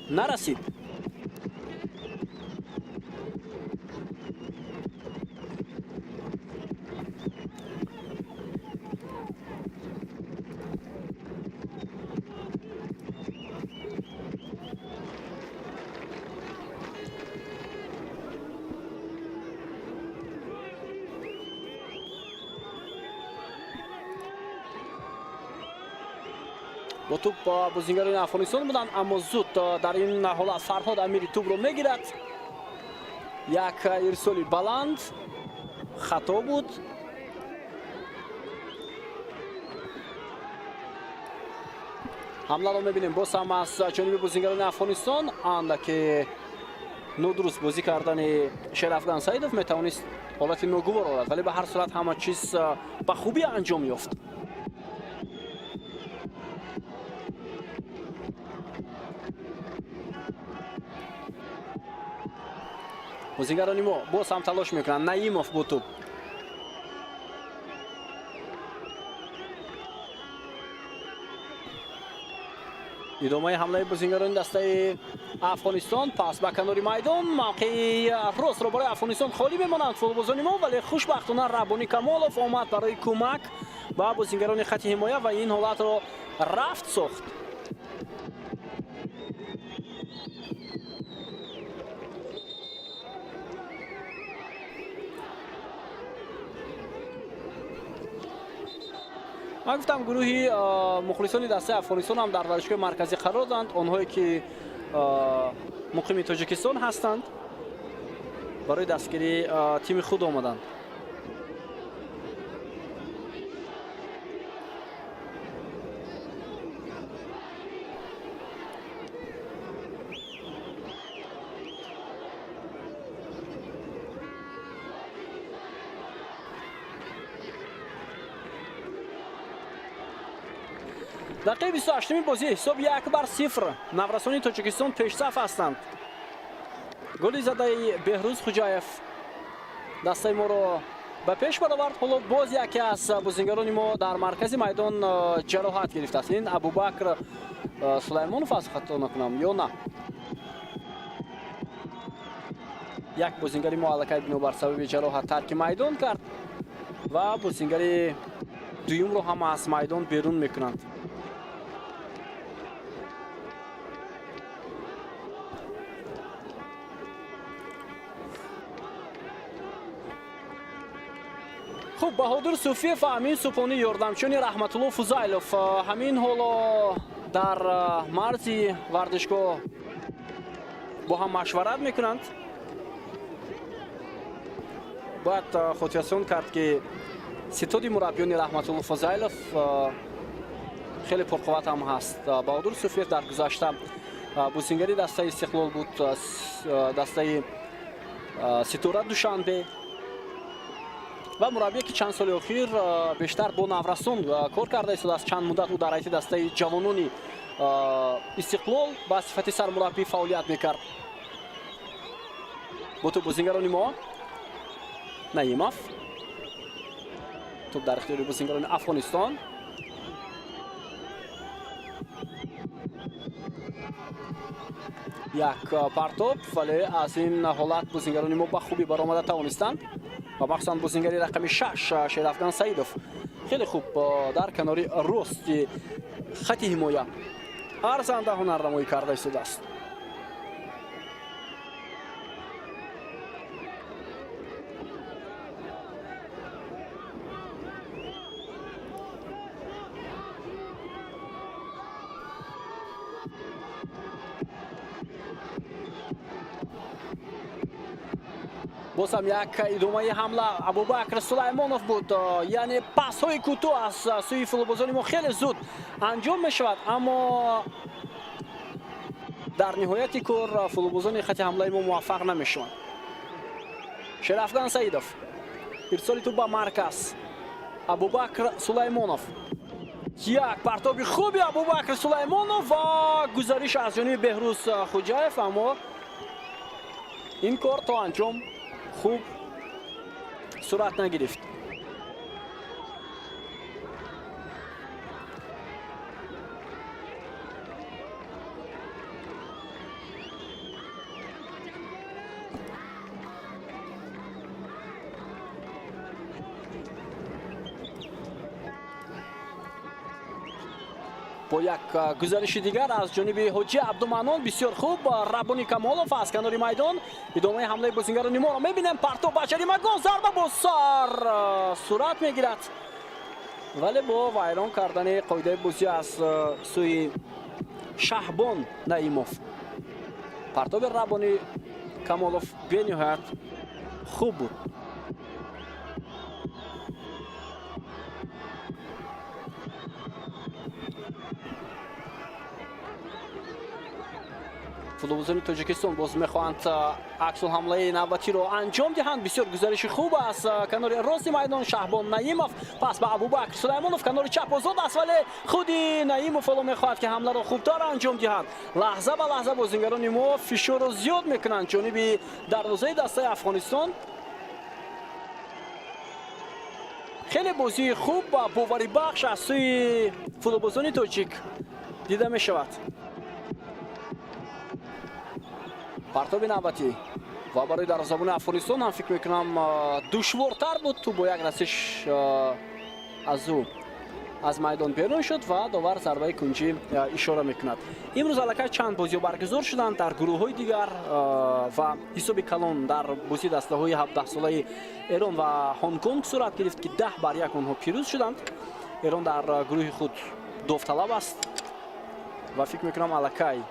нарасид. Бо тӯб бозингарони Афғонистон буданд, аммо зуд дар ин ҳолат Фарҳод Амири тӯбро мегирад. Як ирсоли баланд хато буд. Ҳамларо мебинем боз ҳам аз ҷониби бозингарони Афғонистон. Андаке нодуруст бозӣ кардани Шерафган Саидов метавонист ҳолати ногувор орад, вале ба ҳар сурат ҳама чиз ба хубӣ анҷом ёфт. Бозингарони мо боз ҳам талош мекунанд. Наимов бо тӯб. Идомаи ҳамлаи бозингарони дастаи Афғонистон. Пас ба канори майдон, мавқеи ростро барои Афғонистон холӣ мемонанд футболбозони мо, вале хушбахтона Раббонӣ Камолов омад барои кӯмак ба бозингарони хати ҳимоя ва ин ҳолатро рафт сохт. Ман гуфтам гурӯҳи мухлисони дастаи Афғонистон ҳам дар варзишгоҳи марказӣ қарор доранд. Онҳое ки муқими Тоҷикистон ҳастанд барои дастгирии тими худ омаданд. Дақиқаи 28-ми бозӣ, ҳисоб 1-0. Наврасони Тоҷикистон пешсаф ҳастанд. Голи задаи Беҳрӯз Хуҷаев дастаи моро ба пеш баровард. Ҳоло боз яке аз бозингарони мо дар маркази майдон ҷароҳат гирифтааст. Ин Абубакр Сулаймонов аст, хато накунам ё на? Як бозингари мо аллакай бинобар сабаби ҷароҳат тарки майдон кард ва бозингари дуюмро ҳам аз майдон берун мекунанд. Хуб, Баҳодур Суфиев ва Амин Супонӣ, ёрдамчиёни Раҳматулло Фузайлов ҳамин ҳоло дар марзи варзишгоҳ бо ҳам машварат мекунанд. Бояд хотиррасон кард, ки ситоди мураббиёни Раҳматулло Фузайлов хеле пурқувват ҳам ҳаст. Баҳодур Суфиев дар гузашта бозингари дастаи Истиқлол буд, дастаи Ситора Душанбе ва мураббие ки чанд соли охир бештар бо наврасон кор карда истодааст. Чанд муддат ӯ дар ҳайати дастаи ҷавонони Истиқлол ба сифати сармураббӣ фаъолият мекард. Бо тӯб бозингарони мо Наимов, тӯб дар ихтиёри бозингарони Афғонистон. Як партоб, вале аз ин ҳолат бозингарони мо ба хубӣ баромада тавонистанд ва махсусан бозингари рақами 6 Шерафган Саидов хеле хуб дар канори рости хати ҳимоя арзанда ҳунарнамоӣ карда истодааст. Боз ҳам як идомаи ҳамла Абубакр Сулаймонов буд. Яъне пасҳои кӯтоҳ аз сӯи футболбозони мо хеле зуд анҷом мешавад, аммо дар ниҳояти кор футболбозони хати ҳамлаи мо муваффақ намешаванд. Шерафган Саидов, ирсоли тӯб ба марказ. Абубакр Сулаймонов, як партоби хуби Абубакр Сулаймонов ва гузариш аз ҷониби Беҳрӯз Хуҷаев, аммо ин кор то анҷом хуб сурат нагирифт. Бо як гузариши дигар аз ҷониби Ҳоҷи Абдуманнон, бисёр хуб, Раббони Камолов аз канори майдон. Идомаи ҳамлаи бозингарони моро мебинем. Партоб ба ҷаримагоҳ, зарба бо сар сурат мегирад, вале бо вайрон кардани қоидаи бозӣ аз сӯи Шаҳбон Наимов. Партоби Раббони Камолов бениҳоят хуб буд. Футболбозони Тоҷикистон боз мехоҳанд аксулҳамлаи навбатиро анҷом диҳанд. Бисёр гузариши хуб аз канори рости майдон Шаҳбон Наимов, пас ба Абубакр Сулаймонов, канори чап озод аст, вале худи Наимов ҳоло мехоҳад, ки ҳамларо хубтар анҷом диҳад. Лаҳза ба лаҳза бозингарони мо фишорро зиёд мекунанд ҷониби дарвозаи дастаи Афғонистон. Хеле бозии хуб ва боварибахш аз сӯи футболбозони тоҷик дида мешавад. Партоби навбатӣ ва барои дарвозабони Афғонистон ҳам фикр мекунам душвортар буд. Тӯб бо як расиш аз ӯ аз майдон берун шуд ва довар зарбаи кунҷӣ ишора мекунад. Имрӯз аллакай чанд бозиҳо баргузор шуданд дар гурӯҳҳои дигар ва ҳисоби калон дар бозии дастаҳои 17-солаи Эрон ва Ҳонгконг сурат гирифт, ки 10-1 онҳо пирӯз шуданд. Эрон дар гурӯҳи худ довталаб аст ва фикр мекунам, аллакай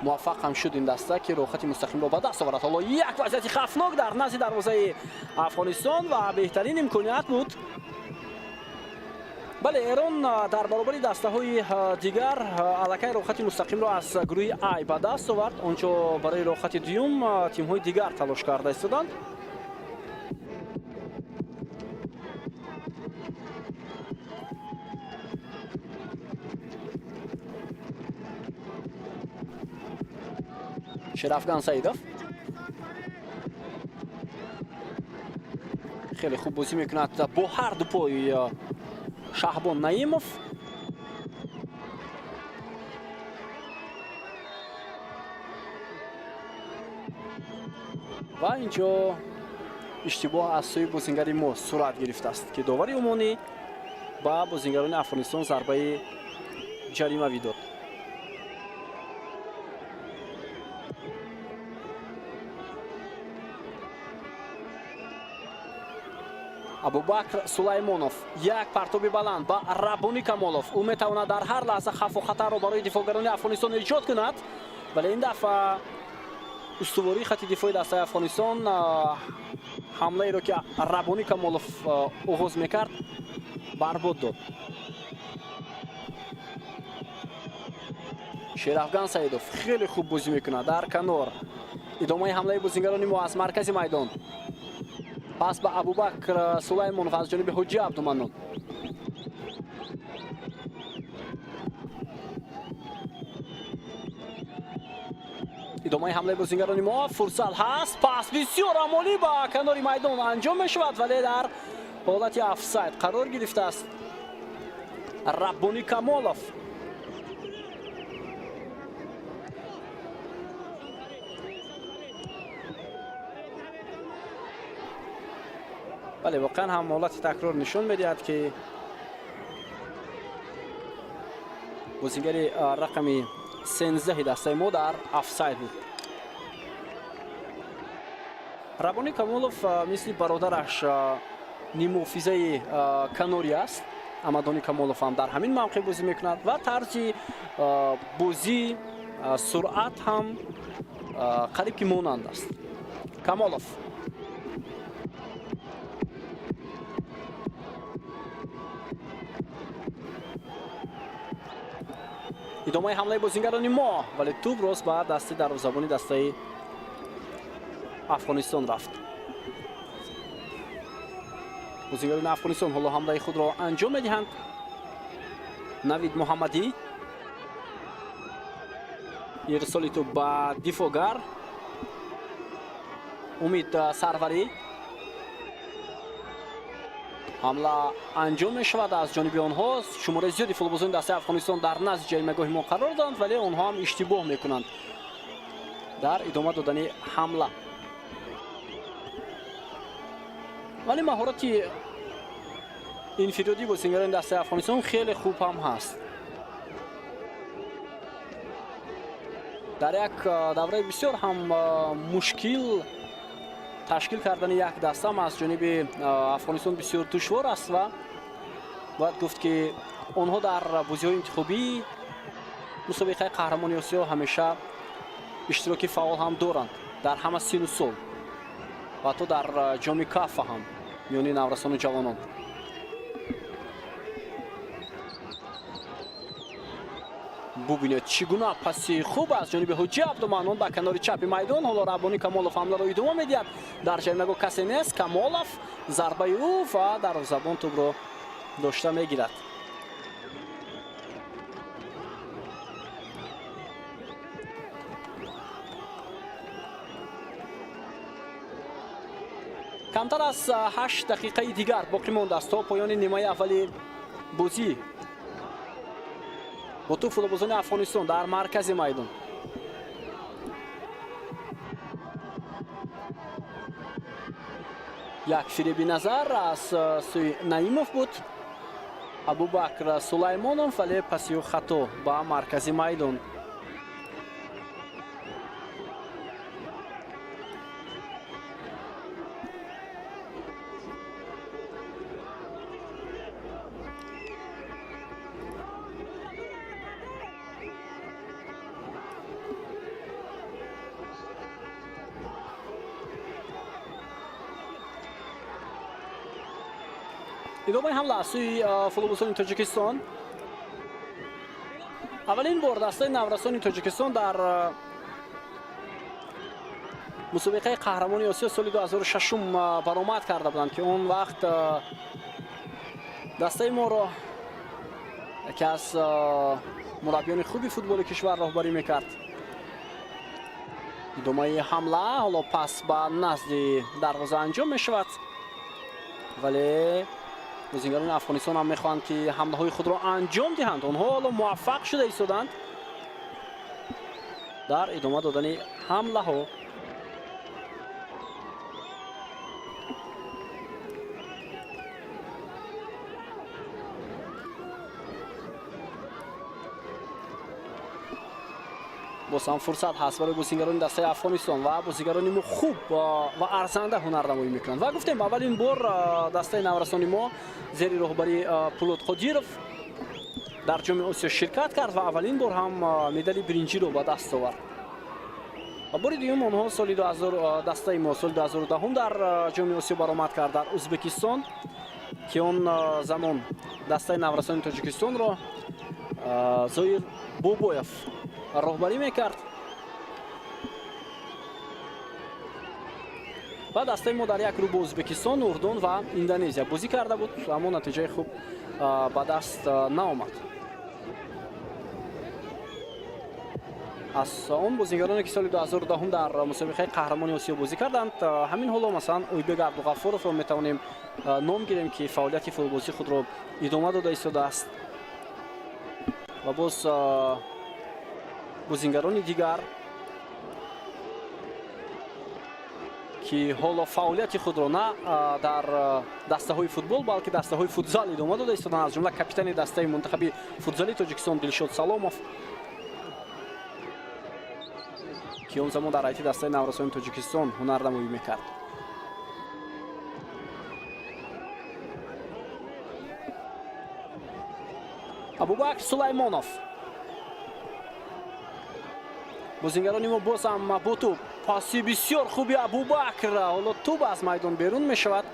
муваффақ ҳам шуд ин даста, ки роҳхати мустақимро ба даст овард. Ҳоло як вазъияти хавфнок дар назди дарвозаи Афғонистон ва беҳтарин имконият буд. Бале, Эрон дар баробари дастаҳои дигар аллакай роҳхати мустақимро аз гурӯҳи Ай ба даст овард. Он ҷо барои роҳхати дуюм тимҳои дигар талош карда истоданд. Шерафган Саидов хеле хуб бозӣ мекунад бо ҳар ду пой Шаҳбон Наимов. Ва инҷо иштибоҳ аз сӯи бозингари мо сурат гирифтааст, ки довари умонӣ ба бозингарони Афғонистон зарбаи ҷаримавӣ дод. Абубакр Сулаймонов, як партоби баланд ба Раббонӣ Камолов. Ӯ метавонад дар ҳар лаҳза хавфу хатарро барои дифоъгарони Афғонистон эҷод кунад, вале ин дафъа устувории хати дифои дастаи Афғонистон ҳамлаеро, ки Раббонӣ Камолов оғоз мекард, барбод дод. Шерафган Саидов хеле хуб бозӣ мекунад дар канор. Идомаи ҳамлаи бозингарони мо аз маркази майдон, пас ба Абубакр Сулаймонов аз ҷониби Ҳоҷи Абдуманнон. Идомаи ҳамлаи бозингарони мо, фурсат ҳаст, пас бисёр амолӣ ба канори майдон анҷом мешавад, вале дар ҳолати офсайд қарор гирифтааст Раббонӣ Камолов. Бале, воқеан ҳам ҳолати такрор нишон медиҳад, ки бозингари рақами 13 дастаи мо дар офсайд буд. Раббонӣ Камолов мисли бародараш ниммуҳофизаи канорӣ аст. Амадони Камолов ҳам дар ҳамин мавқеъ бозӣ мекунад ва тарзи бозӣ, суръат ҳам қариб ки монанд аст. Камолов. Идомаи ҳамлаи бозингарони мо, вале тӯб рост ба дасти дарвозабони дастаи Афғонистон рафт. Бозингарони Афғонистон ҳоло ҳамлаи худро анҷом медиҳанд. Навид Муҳаммадӣ, ирсоли тӯб ба дифогар Умид Сарварӣ. Ҳамла анҷом мешавад аз ҷониби онҳо. Шумораи зиёди футболбозони дастаи Афғонистон дар назди ҷаримагоҳи мо қарор доранд, вале онҳо ҳам иштибоҳ мекунанд дар идома додани ҳамла. Вале маҳорати инфиродӣ бозингарони дастаи Афғонистон хеле хуб ҳам ҳаст. Дар як давраи бисёр ҳам мушкил ташкил кардани як даста аз ҷониби Афғонистон бисёр душвор аст ва бояд гуфт, ки онҳо дар бозиҳои интихобии мусобиқаи Қаҳрамони Осиё ҳамеша иштироки фаъол ҳам доранд дар ҳама сину сол ва ҳатто дар Ҷоми Кафа ҳам миёни наврасону ҷавонон. Бубинед, чӣ гуна паси хуб аз ҷониби Ҳуҷҷи Абдуманнон ба канори чапи майдон. Ҳоло Раббонӣ Камолов ҳамларо идома медиҳад. Дар ҷаримагоҳ касе нест. Камолов, зарбаи ӯ ва дарвозабон тӯбро дошта мегирад. Камтар аз 8 дақиқаи дигар боқӣ мондааст то поёни нимаи аввали бозӣ. Бо тӯб футболбозони Афғонистон дар маркази майдон. Як фиреби назар аз сӯи Наимов буд, Абубакр Сулаймонов, вале паси ӯ хато ба маркази майдон. Идомаи ҳамла аз сӯи футболбозони Тоҷикистон. Аввалин бор дастаи наврасони Тоҷикистон дар мусобиқаи Қаҳрамони Осиё соли 2006 баромад карда буданд, ки он вақт дастаи моро яке аз мураббиёни хуби футболи кишвар роҳбарӣ мекард. Идомаи ҳамла, ҳоло пас ба назди дарвоза анҷом мешавад, вале бозингарони Афғонистон ҳам мехоҳанд, ки ҳамлаҳои худро анҷом диҳанд. Онҳо ҳоло муваффақ шуда истоданд дар идома додани ҳамлаҳо. Боз ҳам фурсат ҳаст барои бозингарони дастаи Афғонистон ва бозингарони мо хуб ва арзанда ҳунарнамоӣ мекунанд. Ва гуфтем, аввалин бор дастаи наврасони мо зери роҳбарии Пулод Қодиров дар Ҷоми Осиё ширкат кард ва аввалин бор ҳам медали биринҷиро ба даст овард. Ва бори дуюм онҳо соли 2000, дастаи мо соли 2010 дар Ҷоми Осиё баромад кард дар Ӯзбекистон, ки он замон дастаи наврасони Тоҷикистонро Зоир Бобоев роҳбарӣ мекард ва дастаи мо дар як гурӯҳ бо Ӯзбекистон, Урдун ва Индонезия бозӣ карда буд, аммо натиҷаи хуб ба даст наомад. Аз он бозингароне, ки соли 2010 дар мусобиқаи Қаҳрамони Осиё бозӣ карданд, ҳамин ҳоло, масалан, Ойбек Абдуғаффоровро метавонем ном гирем, ки фаъолияти футболбозии худро идома дода истодааст, ва боз бозингарони дигар, ки ҳоло фаъолияти худро на дар дастаҳои футбол, балки дастаҳои футзал идома дода истоданд, аз ҷумла капитани дастаи мунтахаби футзали Тоҷикистон Дилшод Саломов, ки он замон дар ҳайати дастаи наврасони Тоҷикистон ҳунарнамоӣ мекард. Абубакр Сулаймонов. Бозингарони мо боз ҳам бо тӯб, паси бисёр хуби Абубакр, ҳоло тӯб аз майдон берун мешавад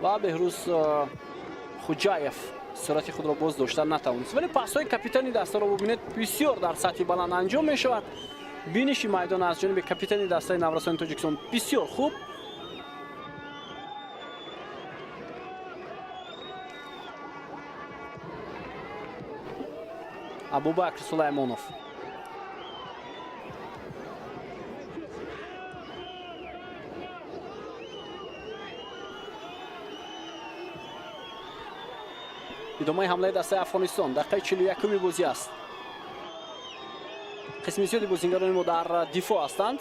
ва Беҳрӯз Хуҷаев суръати худро боз дошта натавонист. Вале пасҳои капитани дастаро бубинед, бисёр дар сатҳи баланд анҷом мешавад. Биниши майдон аз ҷониби капитани дастаи наврасони Тоҷикистон бисёр хуб. Абубакр Сулаймонов. Идомаи ҳамлаи дастаи Афғонистон, дақиқаи 41-уми бозӣ аст. Қисми зиёди бозингарони мо дар дифоъ ҳастанд.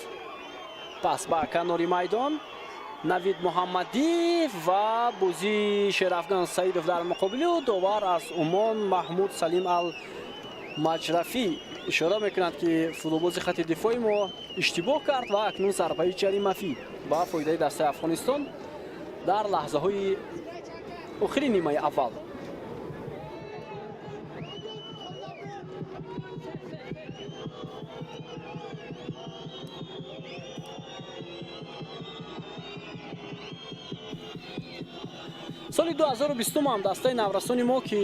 Пас ба канори майдон Навид Муҳаммадӣ ва бозии Шерафган Саидов дар муқобили ӯ. Довар аз Умон Маҳмуд Салим ал Маҷрафӣ ишора мекунад, ки футболбози хати дифои мо иштибоҳ кард ва акнун зарбаи ҷаримавӣ ба фоидаи дастаи Афғонистон дар лаҳзаҳои охири нимаи аввал. Соли 2020 ҳам дастаи наврасони мо, ки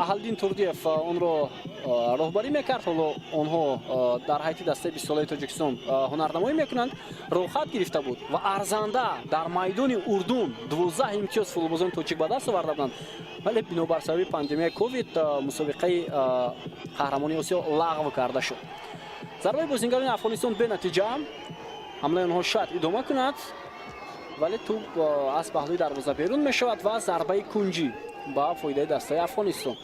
Аҳалдин Турдиев онро роҳбарӣ мекард, ҳоло онҳо дар ҳайати дастаи бистсолаи Тоҷикистон ҳунарнамоӣ мекунанд, роҳхат гирифта буд ва арзанда дар майдони Урдун 12 имтиёз футболбозони тоҷик ба даст оварда буданд. Вале бинобар сабаби пандемияи ковид мусобиқаи қаҳрамонии Осиё лағв карда шуд. Зарбаи бозингарони Афғонистон бенатиҷа, ҳамлаи онҳо шояд идома кунад, вале тӯб аз паҳлӯи дарвоза берун мешавад ва зарбаи кунҷӣ ба фоидаи дастаи Афғонистон.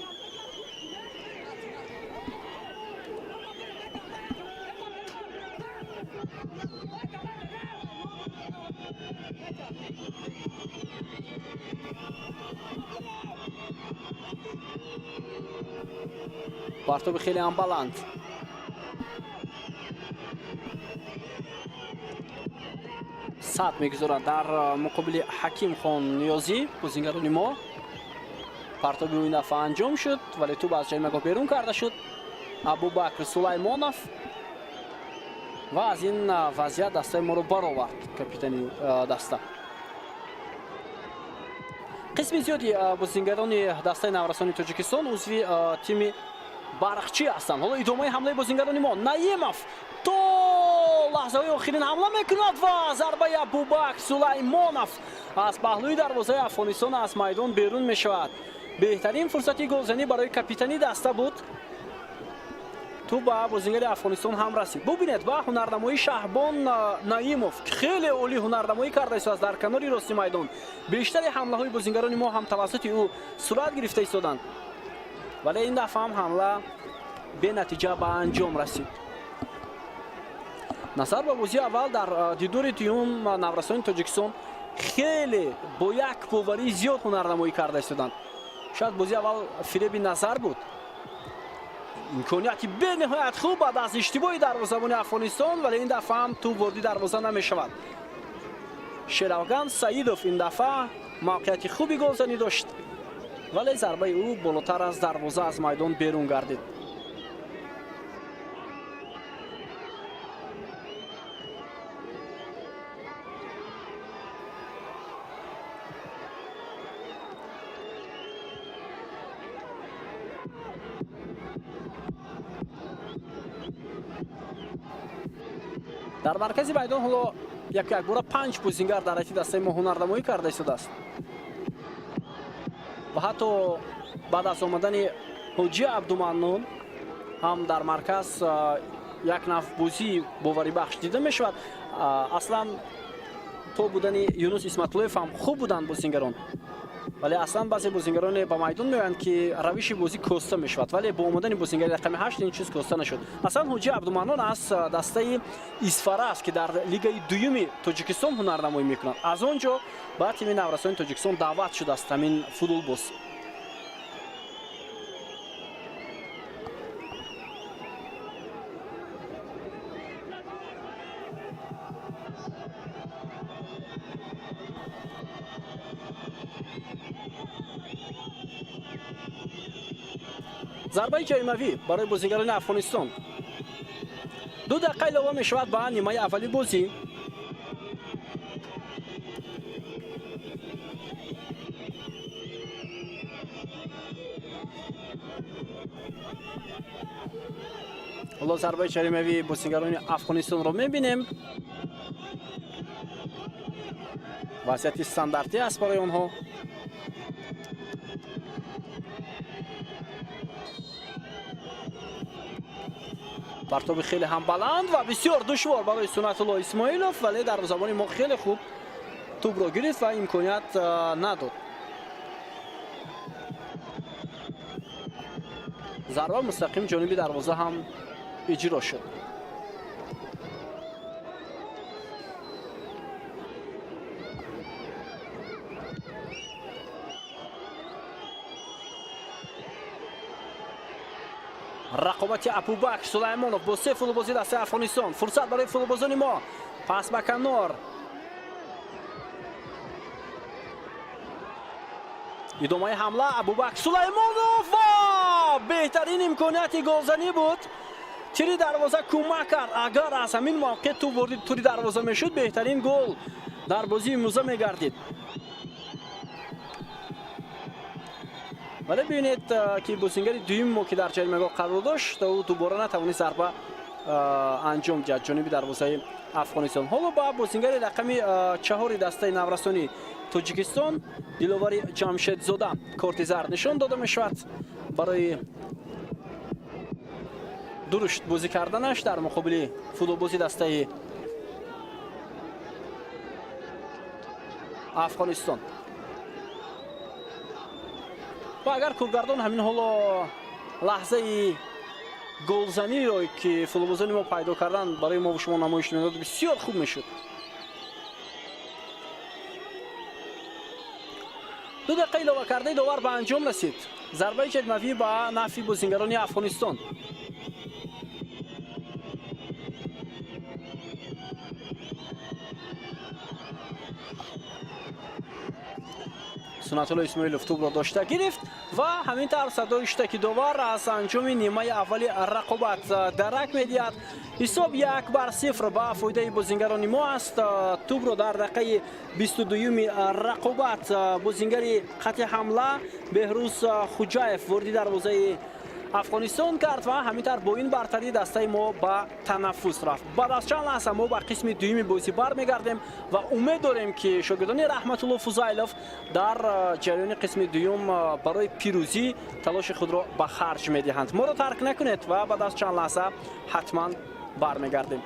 Партоби хеле ҳам баланд. Сад мегузорад дар муқобили Ҳакимхон Ниёзӣ бозингарони мо. Партоби ӯ ин дафъа анҷом шуд, вале тӯб аз ҷаримагоҳ берун карда шуд. Абубакр Сулаймонов ва аз ин вазъият дастаи моро баровард капитани даста. Қисми зиёди бозингарони дастаи наврасони Тоҷикистон узви тими Барқчӣ ҳастанд. Ҳоло идомаи ҳамлаи бозингарони мо. Наимов то лаҳзаҳои охирин ҳамла мекунад ва зарбаи Абубакр Сулаймонов аз паҳлӯи дарвозаи Афғонистон аз майдон берун мешавад. Беҳтарин фурсати голзанӣ барои капитани даста буд. Тӯб ба бозингари Афғонистон ҳам расид. Бубинед ба ҳунарнамоии Шаҳбон Наимов, хеле олӣ ҳунарнамоӣ карда истодааст дар канори рости майдон. Бештари ҳамлаҳои бозингарони мо ҳам тавассути ӯ сурат гирифта истоданд. Вале ин дафъа ҳам ҳамла бенатиҷа ба анҷом расид. Назар ба бозии аввал дар дидори дуюм наврасони Тоҷикистон хеле бо як боварии зиёд ҳунарнамоӣ карда истоданд. Шояд бозии аввал фиреби назар буд. Имконияти бениҳоят хуб баъд аз иштибоҳи дарвозабони Афғонистон, вале ин дафъа ҳам тӯб ворди дарвоза намешавад. Шерафган Саидов ин дафъа мавқеияти хуби голзанӣ дошт, вале зарбаи ӯ болотар аз дарвоза аз майдон берун гардид. Дар маркази майдон ҳоло якбора 5 бозингар дар ҳайати дастаи мо ҳунарнамоӣ карда истодааст ва ҳатто баъд аз омадани Ҳоҷи Абдуманнон ҳам дар марказ як нав бозии боварибахш дида мешавад. Аслан то будани Юнус Исматуллоев ҳам хуб буданд бозингарон, вале аслан баъзе бозингароне ба майдон меоянд, ки равиши бозӣ коста мешавад, вале бо омадани бозингари рақами 8 ин чиз коста нашуд. Аслан Ҳоҷи Абдуманнон аз дастаи Исфара аст, ки дар лигаи дуюми Тоҷикистон ҳунарнамоӣ мекунад. Аз он ҷо ба тими наврасони Тоҷикистон даъват шудааст ҳамин футболбоз. Зарбаи ҷаримавӣ барои бозингарони Афғонистон. 2 дақиқа илова мешавад ба нимаи аввали бозӣ. Ҳоло зарбаи ҷаримавии бозигарони Афғонистонро мебинем. Вазъияти стандартӣ аст барои онҳо. Партоби хеле ҳам баланд ва бисёр душвор барои Суннатулло Исмоилов, вале дарвозабони мо хеле хуб тӯбро гирифт ва имконият надод. Зарба мустақим ҷониби дарвоза ҳам иҷро шуд. Рақобати Абубакр Сулаймонов бо се футболбози дастаи Афғонистон. Фурсат барои футболбозони мо. Пас ба канор. Идомаи ҳамла, Абубакр Сулаймонов ва беҳтарин имконияти голзанӣ буд. Тири дарвоза кӯмак кард. Агар аз ҳамин мавқеъ тӯб ворид тури дарвоза мешуд, беҳтарин гол дар бозии имрӯза мегардид. Вале бибинед, ки бозингари дуюми мо, ки дар ҷаримагоҳ қарор дошт, ӯ дубора натавонист зарба анҷом диҳад ҷониби дарвозаи Афғонистон. Ҳоло ба бозингари рақами 4 дастаи наврасони Тоҷикистон Диловари Ҷамшедзода корти зард нишон дода мешавад барои дурушт бозӣ карданаш дар муқобили футболбози дастаи Афғонистон. Ва агар коргардон ҳамин ҳоло лаҳзаи голзаниро, ки футболбозони мо пайдо кардан, барои мо шумо намоиш медод, бисёр хуб мешуд. 2 дақиқа илова кардаи довар ба анҷом расид. Зарбаи ҷаримавӣ ба нафъи бозингарони Афғонистон. Суннатулло Исмоилов тӯбро дошта гирифт ва ҳамин тавр садои шутаки довар аз анҷоми нимаи аввали рақобат дарак медиҳад. Ҳисоб 1-0 ба фоидаи бозингарони мо аст. Тӯбро дар дақиқаи 22-юми рақобат бозингари хати ҳамла Беҳрӯз Хуҷаев вориди дарвозаи Афғонистон кард ва ҳамин тавр бо ин бартарӣ дастаи мо ба танаффус рафт. Баъд аз чанд лаҳза мо ба қисми дуюми бозӣ бармегардем ва умед дорем, ки шогирдони Раҳматулло Фузайлов дар ҷараёни қисми дуюм барои пирӯзӣ талоши худро ба харҷ медиҳанд. Моро тарк накунед ва баъд аз чанд лаҳза ҳатман бармегардем.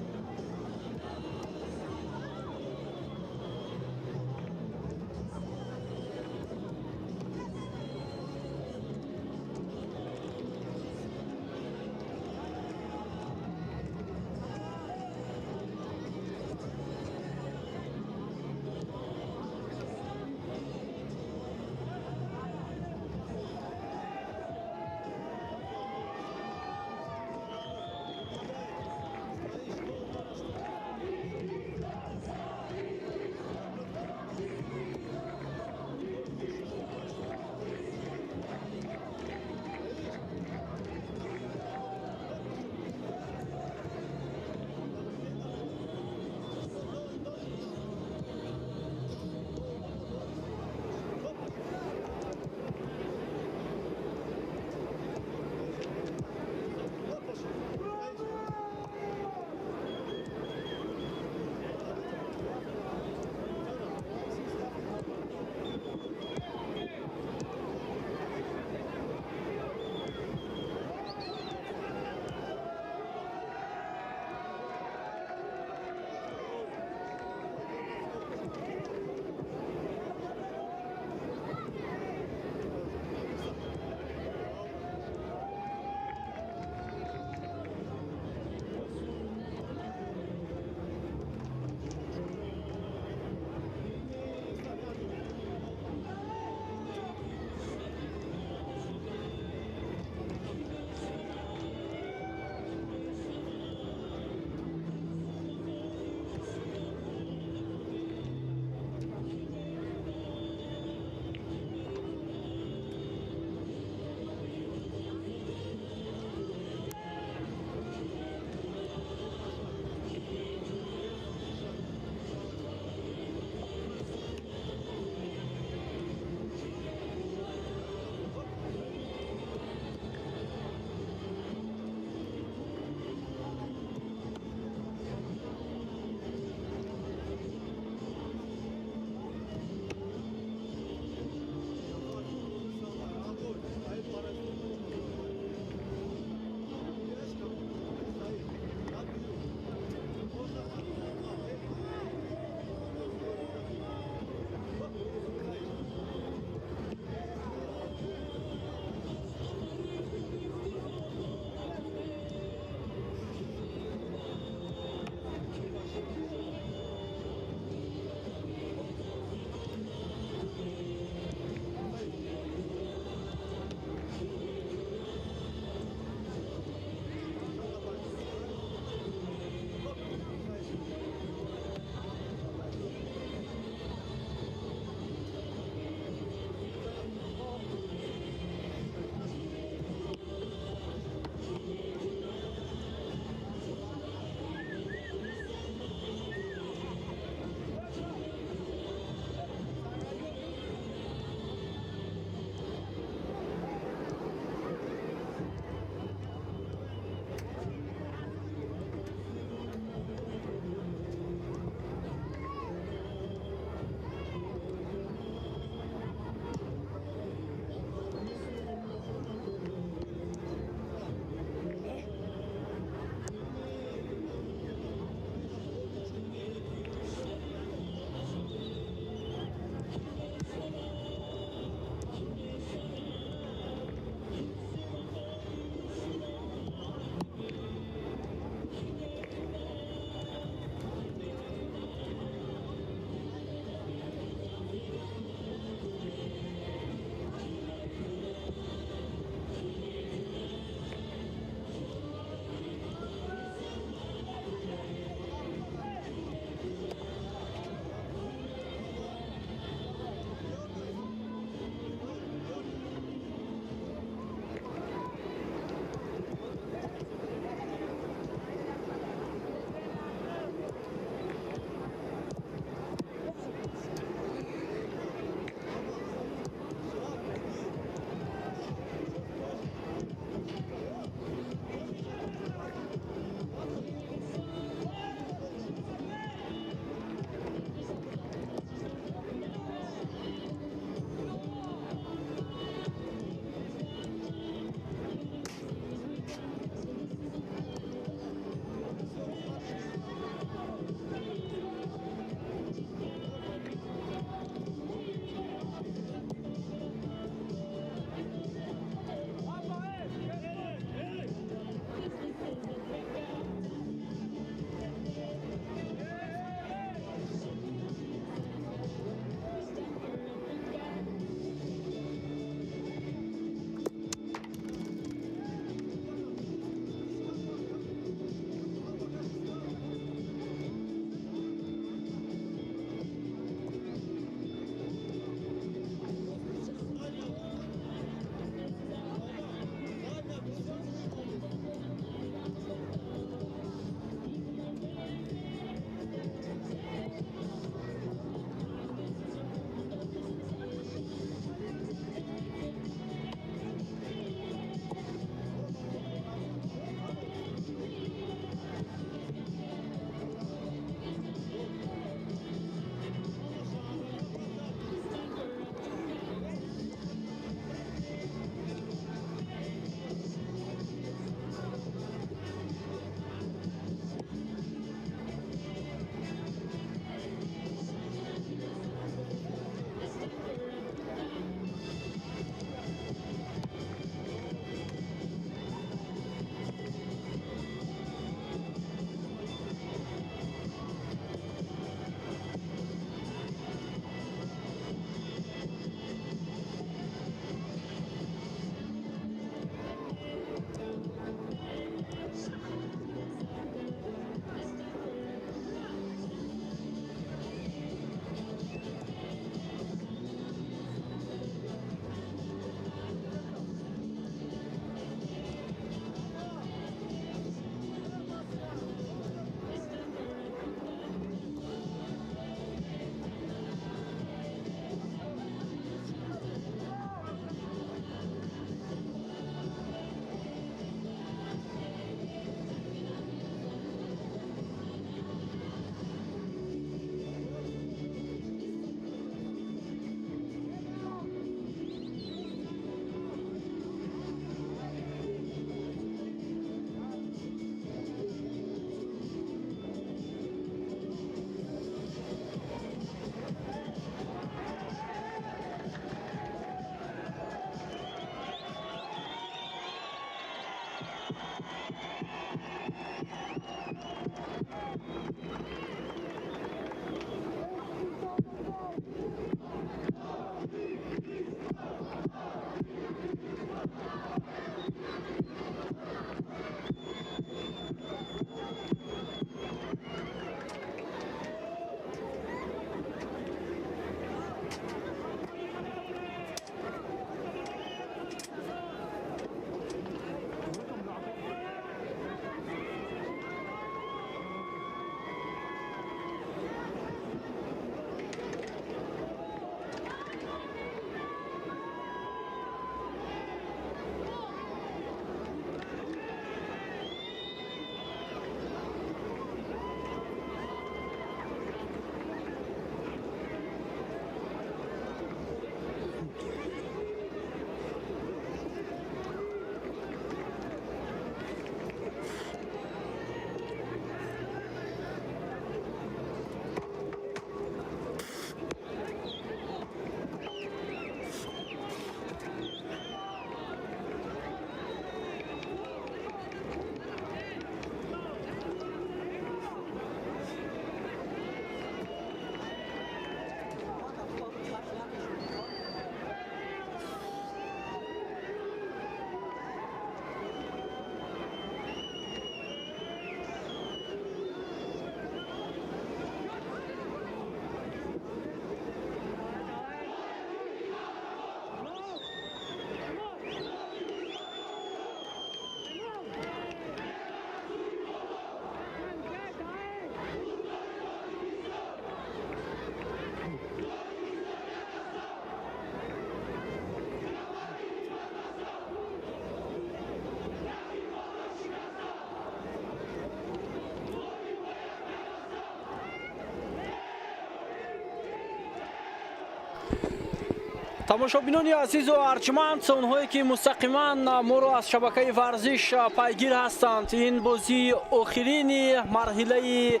Тамошобинони азизу арҷманд, онҳое ки мустақиман моро аз шабакаи варзиш пайгир ҳастанд, ин бозии охирини марҳилаи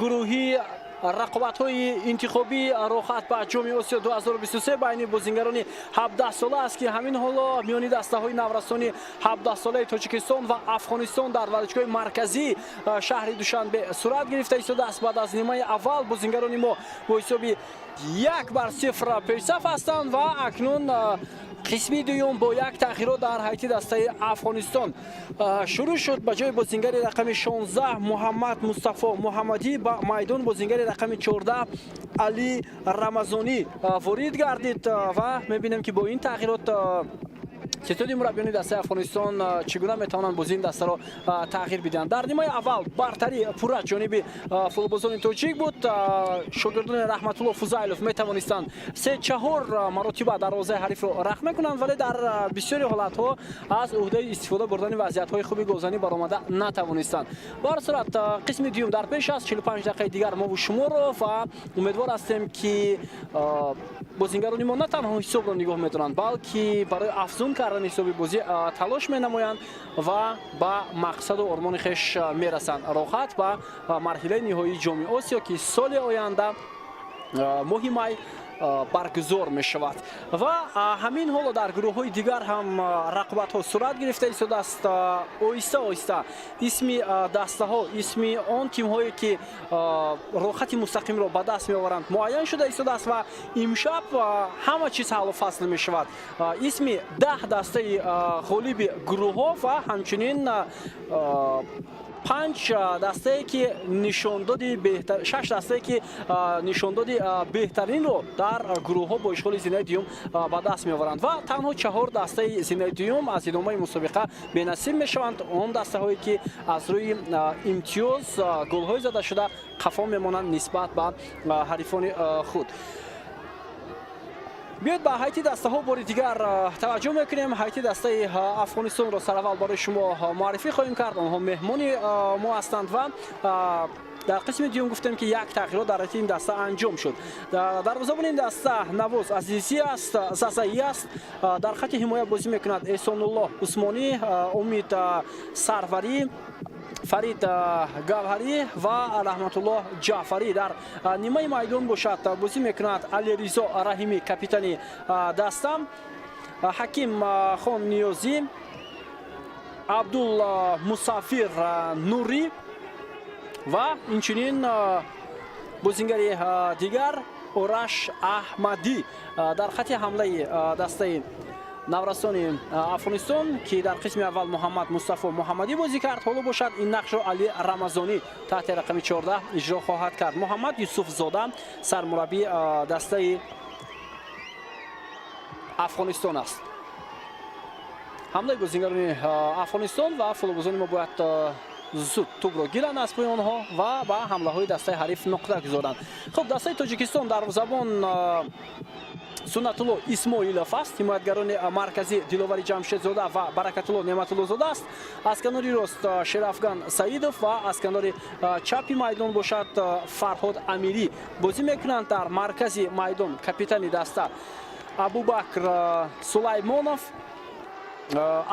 гурӯҳӣ, рақобатҳои интихобӣ, роҳхат ба Ҷоми Осиё 2023 байни бозингарони 17 сола аст, ки ҳамин ҳоло миёни дастаҳои наврасони 17 солаи Тоҷикистон ва Афғонистон дар варзишгоҳи марказии шаҳри Душанбе сурат гирифта истодааст. Баъд аз нимаи аввал бозингарони мо бо ҳисоби 1-0 пешсаф ҳастанд ва акнун қисми дуюм бо як тағйирот дар ҳайати дастаи Афғонистон шурӯъ шуд. Ба ҷои бозингари рақами 16 Муҳаммад Мустафо Муҳаммадӣ ба майдон бозингари рақами 14 Али Рамазонӣ ворид гардид ва мебинем, ки бо ин тағйирот ситоди мураббиёни дастаи Афғонистон чӣ гуна метавонанд бозии ин дастаро тағйир бидиҳанд. Дар нимаи аввал бартарӣ пурра ҷониби футболбозони тоҷик буд. Шогирдони Раҳматулло Фузайлов метавонистанд се чаҳор маротиба дарвозаи ҳарифро рахт мекунанд, вале дар бисёри ҳолатҳо аз уҳдаи истифода бурдани вазъиятҳои хуби голзанӣ баромада натавонистанд. Ба ҳар сурат, қисми дуюм дар пеш аст, 45 дақиқаи дигар мову шуморо, ва умедвор ҳастем, ки бозингарони мо на танҳо ҳисобро нигоҳ медоранд, балки барои афзун кардани ҳисоби бозӣ талош менамоянд ва ба мақсаду ормони хеш мерасанд: роҳхат ба марҳилаи ниҳоии Ҷоми Осиё, ки соли оянда моҳи май баргузор мешавад. Ва ҳамин ҳоло дар гурӯҳҳои дигар ҳам рақобатҳо сурат гирифта истодааст. Оҳиста оҳиста исми дастаҳо, исми он тимҳое ки роҳхати мустақимро ба даст меоваранд, муайян шуда истодааст ва имшаб ҳама чиз ҳаллу фасл мешавад: исми 10 дастаи ғолиби гурӯҳҳо ва ҳамчунин панҷ дастае ки нишондоди беҳтар, шаш дастае ки нишондоди беҳтаринро дар гурӯҳҳо бо ишғоли зинаи дуюм ба даст меоваранд, ва танҳо чаҳор дастаи зинаи дуюм аз идомаи мусобиқа бенасиб мешаванд, он дастаҳое ки аз рӯи имтиёз, голҳои задашуда қафо мемонанд нисбат ба ҳарифони худ. Биёед, ба ҳайати дастаҳо бори дигар таваҷҷӯҳ мекунем. Ҳайати дастаи Афғонистонро сараввал барои шумо муаррифӣ хоҳем кард. Онҳо меҳмони мо ҳастанд ва дар қисми дуюм гуфтем, ки як тағйирот дар ҳайати ин даста анҷом шуд. Дарвозабони ин даста Навоз Азизӣ аст, Зазаӣ аст. Дар хати ҳимоя бозӣ мекунад Эҳсонуллоҳ Усмонӣ, Умид Сарварӣ, Фарид Гавҳарӣ ва Раҳматуллоҳ Ҷаъфарӣ. Дар нимаи майдон бошад, бозӣ мекунад Алиризо Раҳимӣ, капитани даста, Ҳаким Хон Ниёзӣ, Абдул Мусафир Нурӣ ва инчунин бозингари дигар Ораш Аҳмадӣ. Дар хати ҳамлаи дастаи наврасони Афғонистон, ки дар қисми аввал Муҳаммад Мустафо Муҳаммадӣ бозӣ кард, ҳоло бошад ин нақшро Али Рамазонӣ таҳти рақами 14 иҷро хоҳад кард. Муҳаммад Юсуфзода сармураббии дастаи Афғонистон аст. Ҳамлаи бозингарони Афғонистон, ва футболбозони мо бояд зуд тӯбро гиранд аз пои онҳо ва ба ҳамлаҳои дастаи ҳариф нуқта гузоранд. Хуб, дастаи Тоҷикистон: дарвозабон Суннатулло Исмоилов аст, ҳимоятгарони марказӣ Диловари Ҷамшедзода ва Баракатулло Неъматуллозода аст, аз канори рост Шерафган Саидов ва аз канори чапи майдон бошад, Фарҳод Амирӣ бозӣ мекунанд. Дар маркази майдон капитани даста Абубакр Сулаймонов,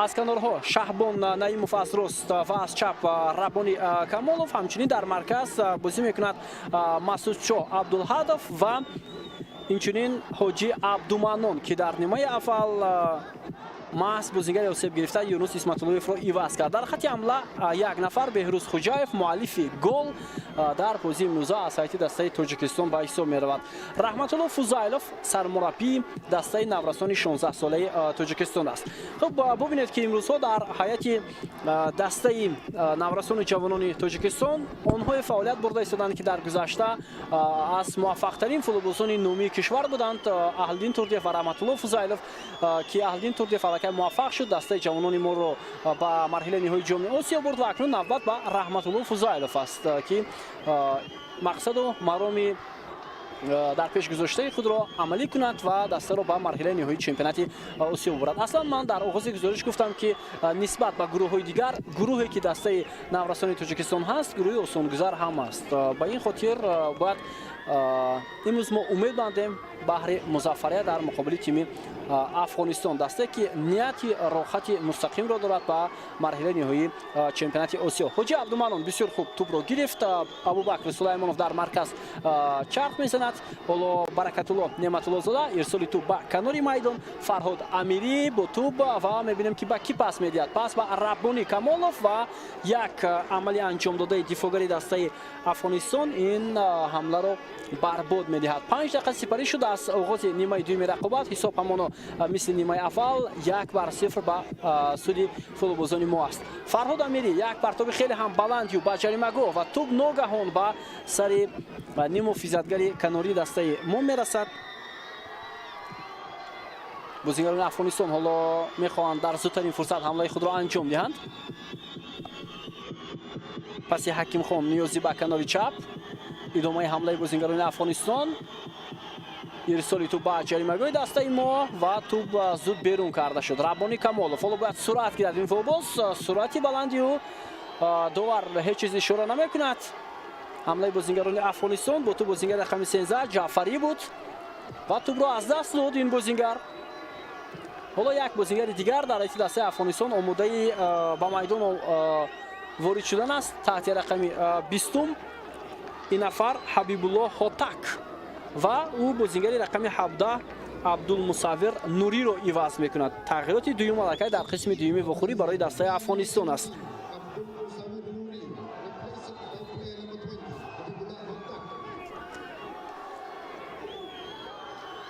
аз канорҳо Шаҳбон Наимов аз рост ва аз чап Раббонӣ Камолов. Ҳамчунин дар марказ бозӣ мекунад Масудшоҳ Абдулҳадов ва инчунин Ҳоҷӣ Абдуманнон, ки дар нимаи аввал маҳз бозингари осеб гирифта Юнус Исматуллоевро иваз кард. Дар хати ҳамла як нафар, Беҳрӯз Хуҷаев, муаллифи гол дар бозии имрӯза аз ҳайати дастаи Тоҷикистон ба ҳисоб меравад. Раҳматулло Фузайлов сармураббии дастаи наврасони 16-солаи Тоҷикистон аст. Хуб, бубинед, ки имрӯзҳо дар ҳайати дастаи наврасону ҷавонони Тоҷикистон онҳое фаъолият бурда истоданд, ки дар гузашта аз муваффақтарин футболбозони номии кишвар буданд: Аҳлиддин Турдиев ва Раҳматулло Фузайлов, ки Аҳлиддин Турдиев аллакай муваффақ шуд, дастаи ҷавонони моро ба марҳилаи ниҳоии Ҷоми Осиё бурд, ва акнун навбат ба Раҳматулло Фузайлов аст, ки мақсаду мароми дар пеш гузоштаи худро амалӣ кунад ва дастаро ба марҳилаи ниҳоии чемпионати Осиё бубарад. Аслан ман дар оғози гузориш гуфтам, ки нисбат ба гурӯҳҳои дигар гурӯҳе ки дастаи наврасони Тоҷикистон ҳаст, гурӯҳи осонгузар ҳам аст. Ба ин хотир бояд Имрӯз мо умед бандем баҳри музаффарият дар муқобили тими Афғонистон, дастае ки нияти роҳхати мустақимро дорад ба марҳилаи ниҳоии чемпионати Осиё. Ҳоҷи Абдуманон бисёр хуб тӯбро гирифт. Абубакр Сулаймонов дар марказ чарх мезанад. Ҳоло Баракатулло Неъматуллозода, ирсоли тӯб ба канори майдон. Фарҳод Амирӣ бо тӯб ва мебинем, ки ба кӣ пас медиҳад. Пас ба Раббонӣ Камолов ва як амали анҷомдодаи дифоъгари дастаи Афғонистон ин ҳамларо барбод медиҳад. 5 дақиқа сипарӣ шуд аз оғози нимаи дуюми рақобат. Ҳисоб ҳамоно мисли нимаи аввал 1-0 ба суди футболбозони мо аст. Фарҳод Амирӣ, як партоби хеле ҳам баландю ба ҷаримагоҳ ва тӯб ногаҳон ба сари ниммуҳофизатгари канории дастаи мо мерасад. Бозигарони Афғонистон ҳоло мехоҳанд дар зудтарин фурсат ҳамлаи худро анҷом диҳанд. Паси Ҳакимхон Ниёзӣ ба канори чап. Идомаи ҳамлаи бозингарони Афғонистон. Ирсоли тӯб ба ҷаримагоҳи дастаи мо ва тӯб зуд берун карда шуд. Раббонӣ Камолов ҳоло бояд суръат гирад. Ин футболбоз, суръати баланди ӯ, довар ҳеҷ чиз ишора намекунад. Ҳамлаи бозингарони Афғонистон, бо тӯб бозингари рақами 13 Ҷаъфарӣ буд ва тӯбро аз даст дод ин бозингар. Ҳоло як бозингари дигар дар ҳайати дастаи Афғонистон омодаи ба майдон ворид шудан аст таҳти рақами 20-ум. Ин нафар Ҳабибулло Хотак ва ӯ бозингари рақами 17 Абдулмусаввир Нуриро иваз мекунад. Тағйироти дуюм аллакай дар қисми дуюми вохӯрӣ барои дастаи Афғонистон аст. Abdul Musawir Nuri, replaced by player number 20, Habibullah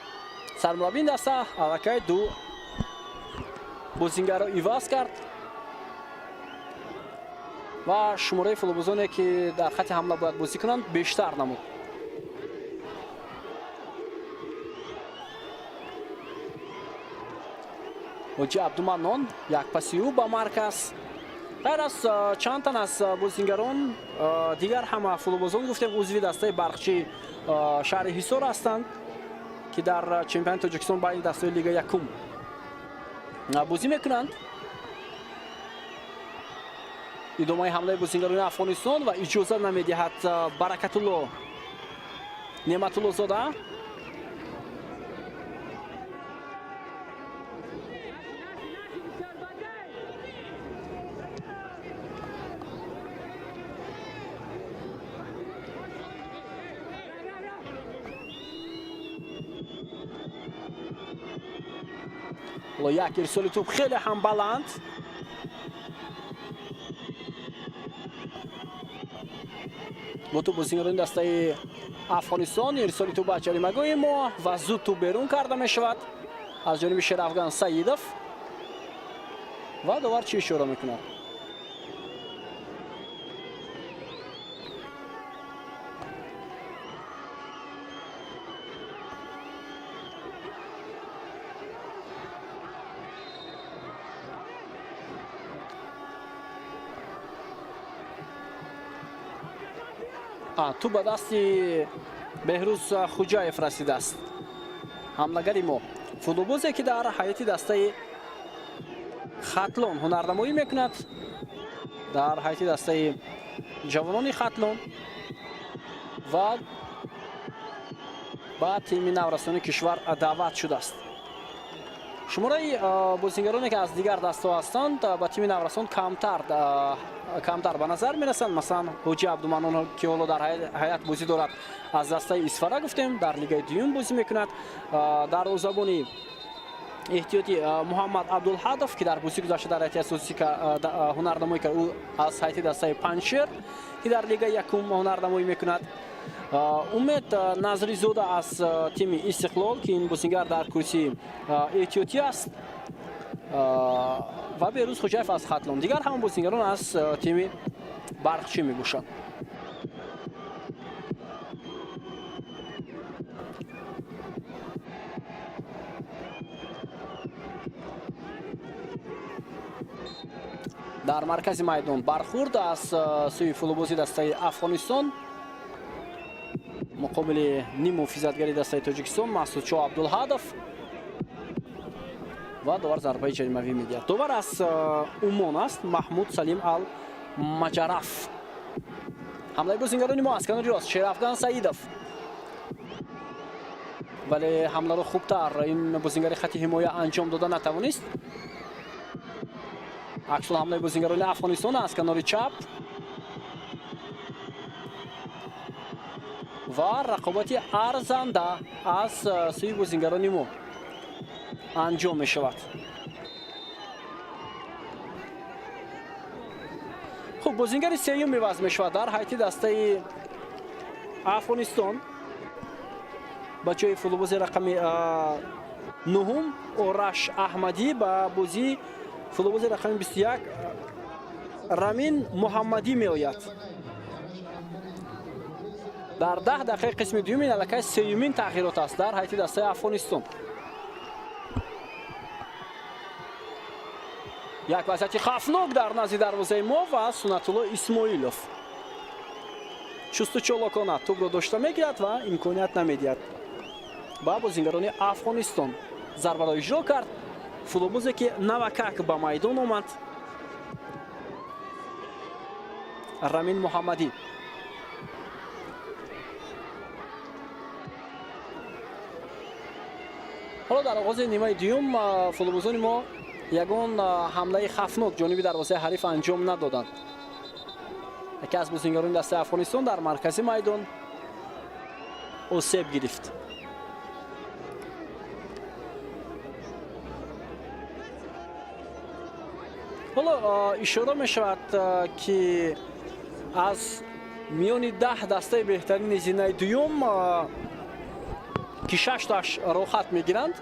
Hotak. Сармураббии ин даста аллакай ду бозингарро иваз кард ва шумораи футболбозоне, ки дар хатти ҳамла бояд бозӣ кунанд, бештар намуд. Ҳоҷи Абдуманнон, як паси ӯ ба марказ. Ғайр аз чанд тан аз бозингарон, дигар ҳама футболбозон, гуфтем, узви дастаи Барқчии шаҳри Ҳисор ҳастанд, ки дар чемпионати Тоҷикистон байни дастаҳои лига якум бозӣ мекунанд. Идомаи ҳамлаи бозингарони Афғонистон ва иҷоза намедиҳад Баракатулло Неъматуллозода. Ҳоло як ирсоли тӯб хеле ҳам баланд. Бо тӯб бозингарони дастаи Афғонистон. Ирсоли тӯб ба ҷаримагоҳи мо ва зуд тӯб берун карда мешавад аз ҷониби Шерафган Саидов. Ва довар чӣ ишора мекунад? Тӯб ба дасти Беҳрӯз Хуҷаев расидааст, ҳамлагари мо, футболбозе, ки дар ҳайати дастаи Хатлон ҳунарнамоӣ мекунад, дар ҳайати дастаи ҷавонони Хатлон ва ба тими наврасони кишвар даъват шудааст. Шумораи бозингароне, ки аз дигар дастҳо ҳастанд, ба тими наврасон камтар ба назар мерасанд. Масалан, Ҳоҷи Абдуманон, ки ҳоло дар ҳайат бозӣ дорад, аз дастаи Исфара, гуфтем, дар лигаи дуюм бозӣ мекунад. Дарвозабони эҳтиёти Муҳаммад Абдулҳадов, ки дар бозии гузашта дар ҳайати асосӣ ҳунарнамоӣ кард, ӯ аз ҳайати дастаи Панҷшер, ки дар лигаи якум ҳунарнамоӣ мекунад. Умед Назризода аз тими Истиқлол, ки ин бозингар дар курсии эҳтиётӣ аст, ва Беҳрӯз Хуҷаев аз Хатлон. Дигар ҳама бозингарон аз тими Барқчӣ мебошанд. Дар маркази майдон бархурд аз сӯи футболбози дастаи Афғонистон муқобили ниммуҳофизатгари дастаи Тоҷикистон Маҳсудшоҳ Абдулҳадов ва довар зарбаи ҷаримавӣ медиҳад. Довар аз Умон аст, Маҳмуд Салим Ал Маҷараф. Ҳамлаи бозингарони мо аз канори рост. Шерафган Саидов. Вале ҳамларо хубтар ин бозингари хати ҳимоя анҷом дода натавонист. Аксул ҳамлаи бозингарони Афғонистон аз канори чап ва рақобати арзанда аз сӯи бозингарони мо анҷом мешавад. Хуб, бозингари сеюм иваз мешавад дар ҳайати дастаи Афғонистон. Ба ҷои футболбози рақами нуҳум Ораш Аҳмадӣ ба бозии футболбози рақами 21 Рамин Муҳаммадӣ меояд. Дар 10 дақиқаи қисми дуюм ин аллакай сеюмин тағйирот аст дар ҳайати дастаи Афғонистон. Як вазъияти хавфнок дар назди дарвозаи мо ва Суннатулло Исмоилов чусту чолокона тӯбро дошта мегирад ва имконият намедиҳад ба бозингарони Афғонистон. Зарбаро иҷро кард футболбозе, ки навакак ба майдон омад, Рамин Муҳаммадӣ. Ҳоло дар оғози нимаи дуюм футболбозони мо ягон ҳамлаи хавфнок ҷониби дарвозаи ҳариф анҷом надоданд. Яке аз бозингарони дастаи Афғонистон дар маркази майдон осеб гирифт. Ҳоло ишора мешавад, ки аз миёни 10 дастаи беҳтарини зинаи дуюм, ки шашташ роҳат мегиранд,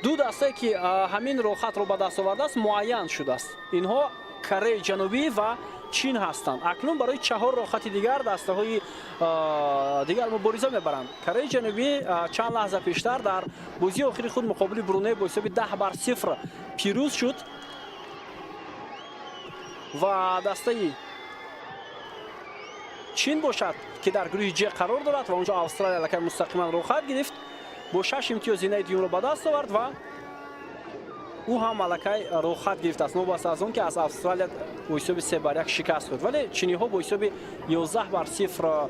ду дастае, ки ҳамин роҳатро ба даст овардааст, муайян шудааст. Инҳо Кореяи Ҷанубӣ ва Чин ҳастанд. Акнун барои чаҳор роҳати дигар дастаҳои дигар мубориза мебаранд. Кореяи Ҷанубӣ чанд лаҳза пештар дар бозии охири худ муқобили Бруней бо ҳисоби 10-0 пирӯз шуд ва дастаи Чин бошад, ки дар гурӯҳи Ҷ қарор дорад ва онҷо Австралия аллакай мустақиман роҳат гирифт, бо шаш имтиёз зинаи дуюмро ба даст овард ва ӯ ҳам аллакай роҳат гирифтааст, новобаста аз он ки аз Австралия бо ҳисоби 3-1 шикаст хӯрд. Вале чиниҳо бо ҳисоби 11-0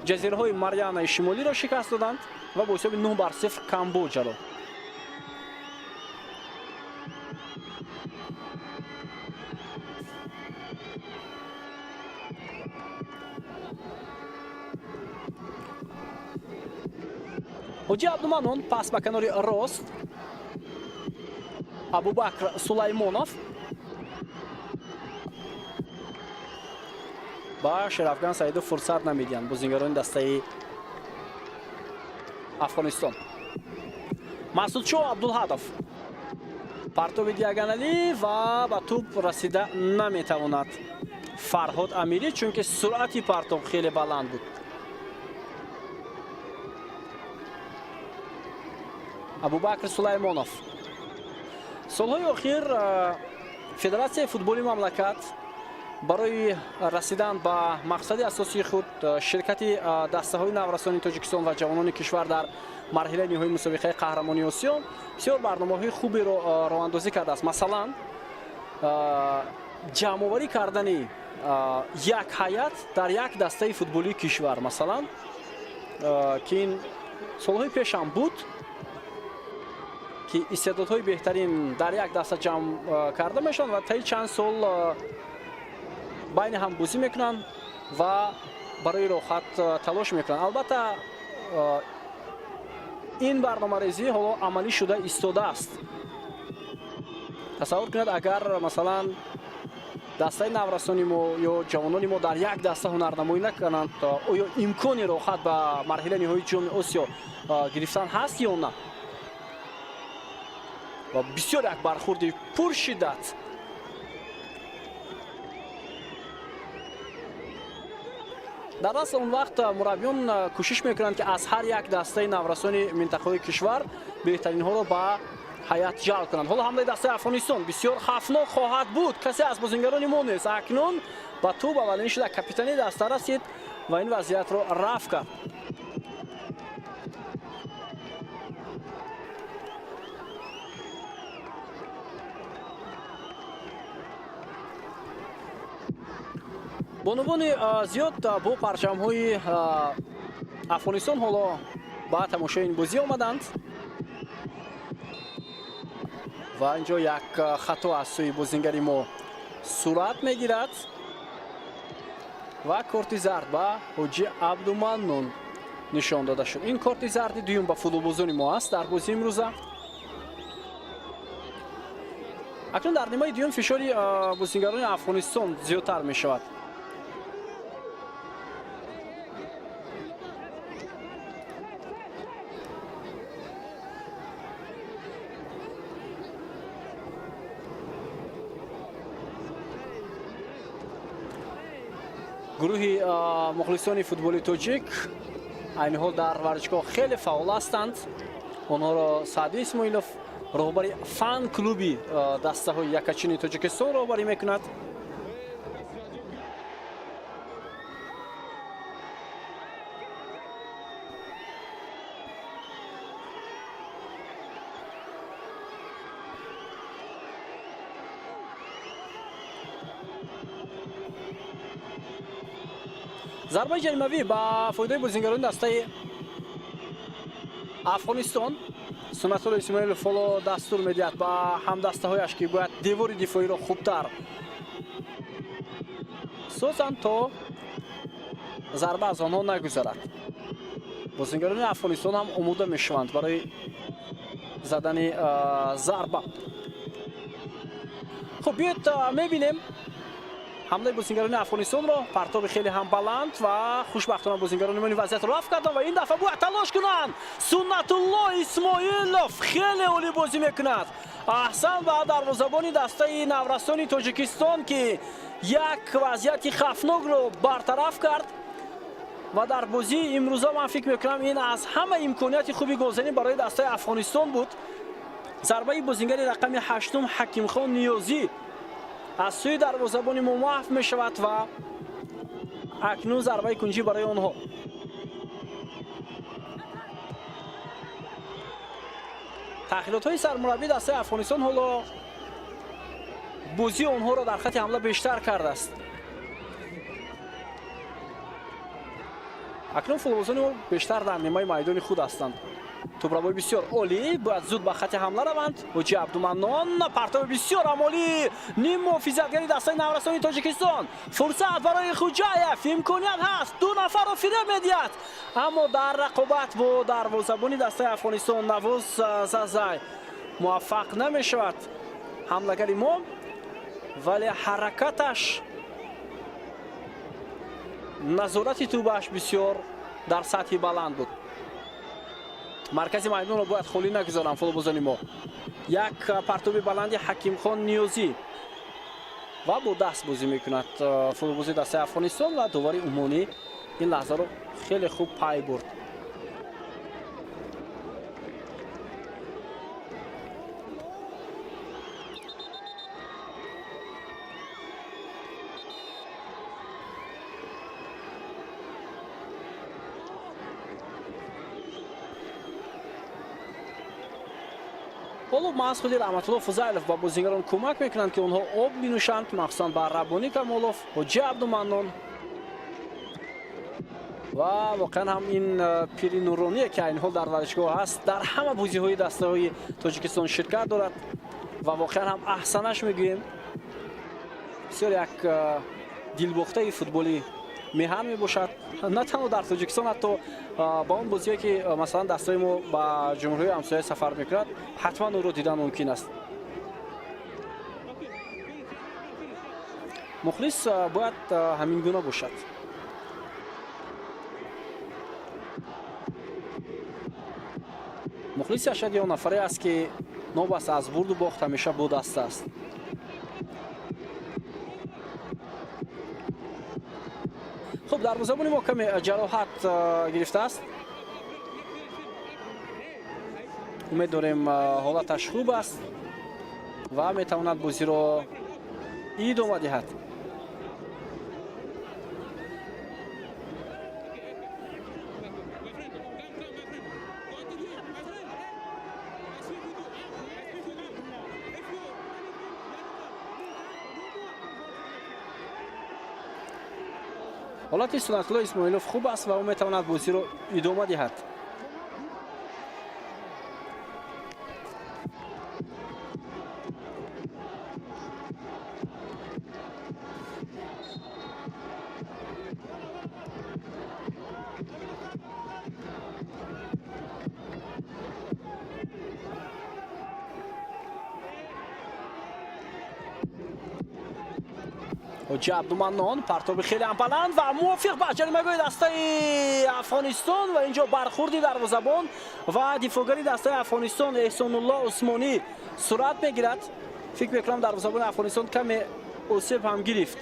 ҷазираҳои Марианаи Шимолиро шикаст доданд ва бо ҳисоби 9-0 Камбоҷаро. Ҳоҷи Абдуманон, пас ба канори рост, Абубакр Сулаймонов ба Шерафган Саидов фурсат намедиҳанд бозингарони дастаи Афғонистон. Масудшоҳ Абдулҳадов, партоби диагоналӣ ва ба тӯб расида наметавонад Фарҳод Амирӣ, чунки суръати партоб хеле баланд буд. Абубакр Сулаймонов. Солҳои охир Федератсияи футболи мамлакат барои расидан ба мақсади асосии худ, ширкати дастаҳои наврасони Тоҷикистон ва ҷавонони кишвар дар марҳилаи ниҳоии мусобиқаи қаҳрамонии Осиё, бисёр барномаҳои хуберо роҳандозӣ кардааст. Масалан, ҷамъоварӣ кардани як ҳайат дар як дастаи футболии кишвар, масалан, ки ин солҳои пешам буд, ки истеъдодҳои беҳтарин дар як даста ҷамъ карда мешаванд ва таи чанд сол байни ҳам бозӣ мекунанд ва барои роҳат талош мекунанд. Албатта, ин барномарезӣ ҳоло амалӣ шуда истодааст. Тасаввур кунед, агар, масалан, дастаи наврасони мо ё ҷавонони мо дар як даста ҳунарнамоӣ накунанд, оё имкони роҳат ба марҳилаи ниҳоии Ҷоми Осиё гирифтан ҳаст ё на? Ва бисёр як бархурди пуршиддат. Дар асл, он вақт мураббиён кӯшиш мекунанд, ки аз ҳар як дастаи наврасони минтақаҳои кишвар беҳтаринҳоро ба ҳайат ҷалб кунанд. Ҳоло ҳамлаи дастаи Афғонистон бисёр хавфнок хоҳад буд. Касе аз бозингарони мо нест. Акнун ба тӯб аввалин шуда капитани даста расид ва ин вазъиятро рафъ кард. Бонувони зиёд бо парчамҳои Афғонистон ҳоло ба тамошои ин бозӣ омаданд ва инҷо як хато аз сӯи бозингари мо сурат мегирад ва корти зард ба Ҳоҷи Абдуманнон нишон дода шуд. Ин корти зарди дуюм ба футболбозони мо аст дар бозии имрӯза. Акнун дар нимаи дуюм фишори бозингарони Афғонистон зиёдтар мешавад. Гурӯҳи мухлисони футболи тоҷик айни ҳол дар варзишгоҳ хеле фаъол ҳастанд. Онҳоро Саъди Исмоилов, роҳбари фан клуби дастаҳои якачини Тоҷикистон, роҳбарӣ мекунад. Зарбаи ҷаримавӣ ба фоидаи бозингарони дастаи Афғонистон. Суннатулло Исмоилов ҳоло дастур медиҳад ба ҳамдастаҳояш, ки бояд девори дифоиро хубтар созанд, то зарба аз онҳо нагузарад. Бозингарони Афғонистон ҳам омода мешаванд барои задани зарба. Хуб, биёед мебинем ҳамлаи бозингарони Афғонистонро. Партоби хеле ҳам баланд ва хушбахтона бозингарони мо ин вазъиятро рафт карданд ва ин дафъа бояд талош кунанд. Суннатулло Исмоилов хеле олӣ бозӣ мекунад. Аҳсан ба дарвозабони дастаи наврасони Тоҷикистон, ки як вазъияти хавфнокро бартараф кард ва дар бозии имрӯза ман фикр мекунам, ин аз ҳама имконияти хуби голзанӣ барои дастаи Афғонистон буд. Зарбаи бозингари рақами ҳаштум Ҳакимхон Ниёзӣ аз сӯи дарвозабони мо маҳв мешавад ва акнун зарбаи кунҷӣ барои онҳо. Таъхиротҳои сармураббии дастаи Афғонистон ҳоло бозии онҳоро дар хатти ҳамла бештар кардааст. Акнун футболбозони мо бештар дар нимаи майдони худ ҳастанд. Тӯбравои бисёр олӣ, бояд зуд ба хатти ҳамла раванд. Ҳоҷи Абдуманнон, партоби бисёр ҳам олӣ, ним муҳофизатгари дастаи наврасони Тоҷикистон. Фурсат барои Хуҷаев, имконият ҳаст, ду нафарро фиреб медиҳад, аммо дар рақобат бо дарвозабони дастаи Афғонистон Навоз Зазай муваффақ намешавад ҳамлагари мо, вале ҳаракаташ, назорати тӯбааш бисёр дар сатҳи баланд буд. Маркази майдонро бояд холӣ нагузоранд футболбозони мо. Як партоби баланди Ҳакимхон Ниёзӣ ва бо даст бозӣ мекунад футболбози дастаи Афғонистон ва довари умумӣ ин лаҳзаро хеле хуб пай бурд. Ҳоло маҳз худи Раҳматулло Фузайлов ба бозингарон кӯмак мекунанд, ки онҳо об бинӯшанд, махсусан ба Раббонӣ Камолов, Ҳоҷи Абдуманнон. Ва воқеан ҳам ин пири нуроние, ки айни ҳол дар варзишгоҳ ҳаст, дар ҳама бозиҳои дастаҳои Тоҷикистон ширкат дорад ва воқеан ҳам аҳсанаш мегӯем. Бисёр як дилбохтаи футболи меҳан мебошад, на танҳо дар Тоҷикистон, ҳатто ба он бозиҳое, ки масалан дастаҳои мо ба ҷумҳурии ҳамсоя сафар мекунад, ҳатман ӯро дидан мумкин аст. Мухлис бояд ҳамин гуна бошад. Мухлиси ашади он нафаре аст, ки новобаста аз бурду бохт ҳамеша бо даста аст. Хуб, дарвозабони мо каме ҷароҳат гирифтааст. Умед дорем, ҳолаташ хуб аст ва метавонад бозиро идома диҳад. Ҳолати Суннатулло Исмоилов хуб аст ва ӯ метавонад бозиро идома диҳад. Ҳоҷи Абдуманнон, партоби хеле ҳам баланд ва мувофиқ ба ҷаримагоҳи дастаи Афғонистон ва инҷо бархурди дарвозабон ва дифоъгари дастаи Афғонистон Эҳсонулло Усмонӣ сурат мегирад. Фикр мекунам, дарвозабони Афғонистон каме осеб ҳам гирифт.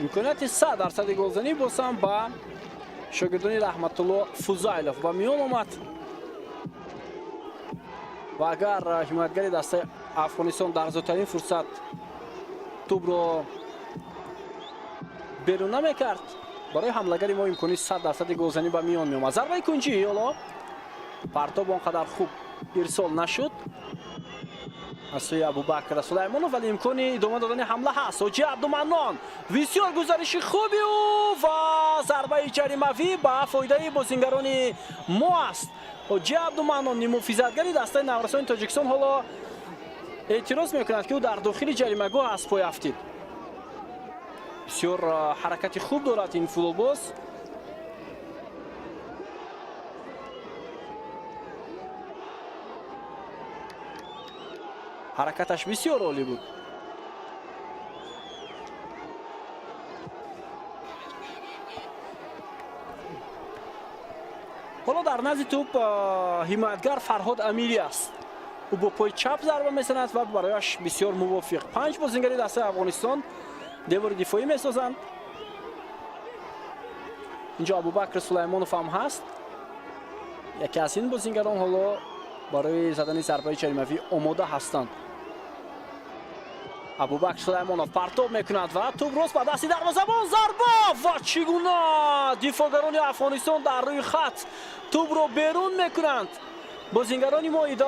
Имконияти 100 дарсади голзанӣ боз ҳам ба шогирдони Раҳматулло Фузайлов ба миён омад ва агар ҳимоятгари дастаи Афғонистон дар зудтарин фурсат тӯбро берун намекард, барои ҳамлагари мо имкони 100 дарсади голзанӣ ба миён меомад. Зарбаи кунҷӣ, ҳоло партоб он қадар хуб ирсол нашуд аз сӯи Абубакр Сулаймонов, вале имкони идома додани ҳамла ҳаст. Ҳоҷи Абдуманнон, бисёр гузариши хуби ӯ ва зарбаи ҷаримавӣ ба фоидаи бозингарони мо аст. Ҳоҷи Абдуманнон, муҳофизатгари дастаи наврасони Тоҷикистон, ҳоло эътироз мекунад, ки ӯ дар дохили ҷаримагоҳ аз пой афтид. Бисёр ҳаракати хуб дорад ин футболбоз. Ҳаракаташ бисёр олӣ буд. Ҳоло дар назди тӯб ҳимоятгар Фарҳод Амирӣ аст. Ӯ бо пои чап зарба мезанад ва барояш бисёр мувофиқ. Панҷ бозингари дастаи Афғонистон девори дифоӣ месозанд. Инҷо Абубакр Сулаймонов ҳам ҳаст. Яке аз ин бозингарон ҳоло барои задани зарбаи ҷаримавӣ омода ҳастанд. Абубакр Сулаймонов партоб мекунад ва тӯб рост ба дасти дарвозабон, зарба ва чӣ гуна дифоъгарони Афғонистон дар рӯи хат тӯбро берун мекунанд! Бозингарони мо иддао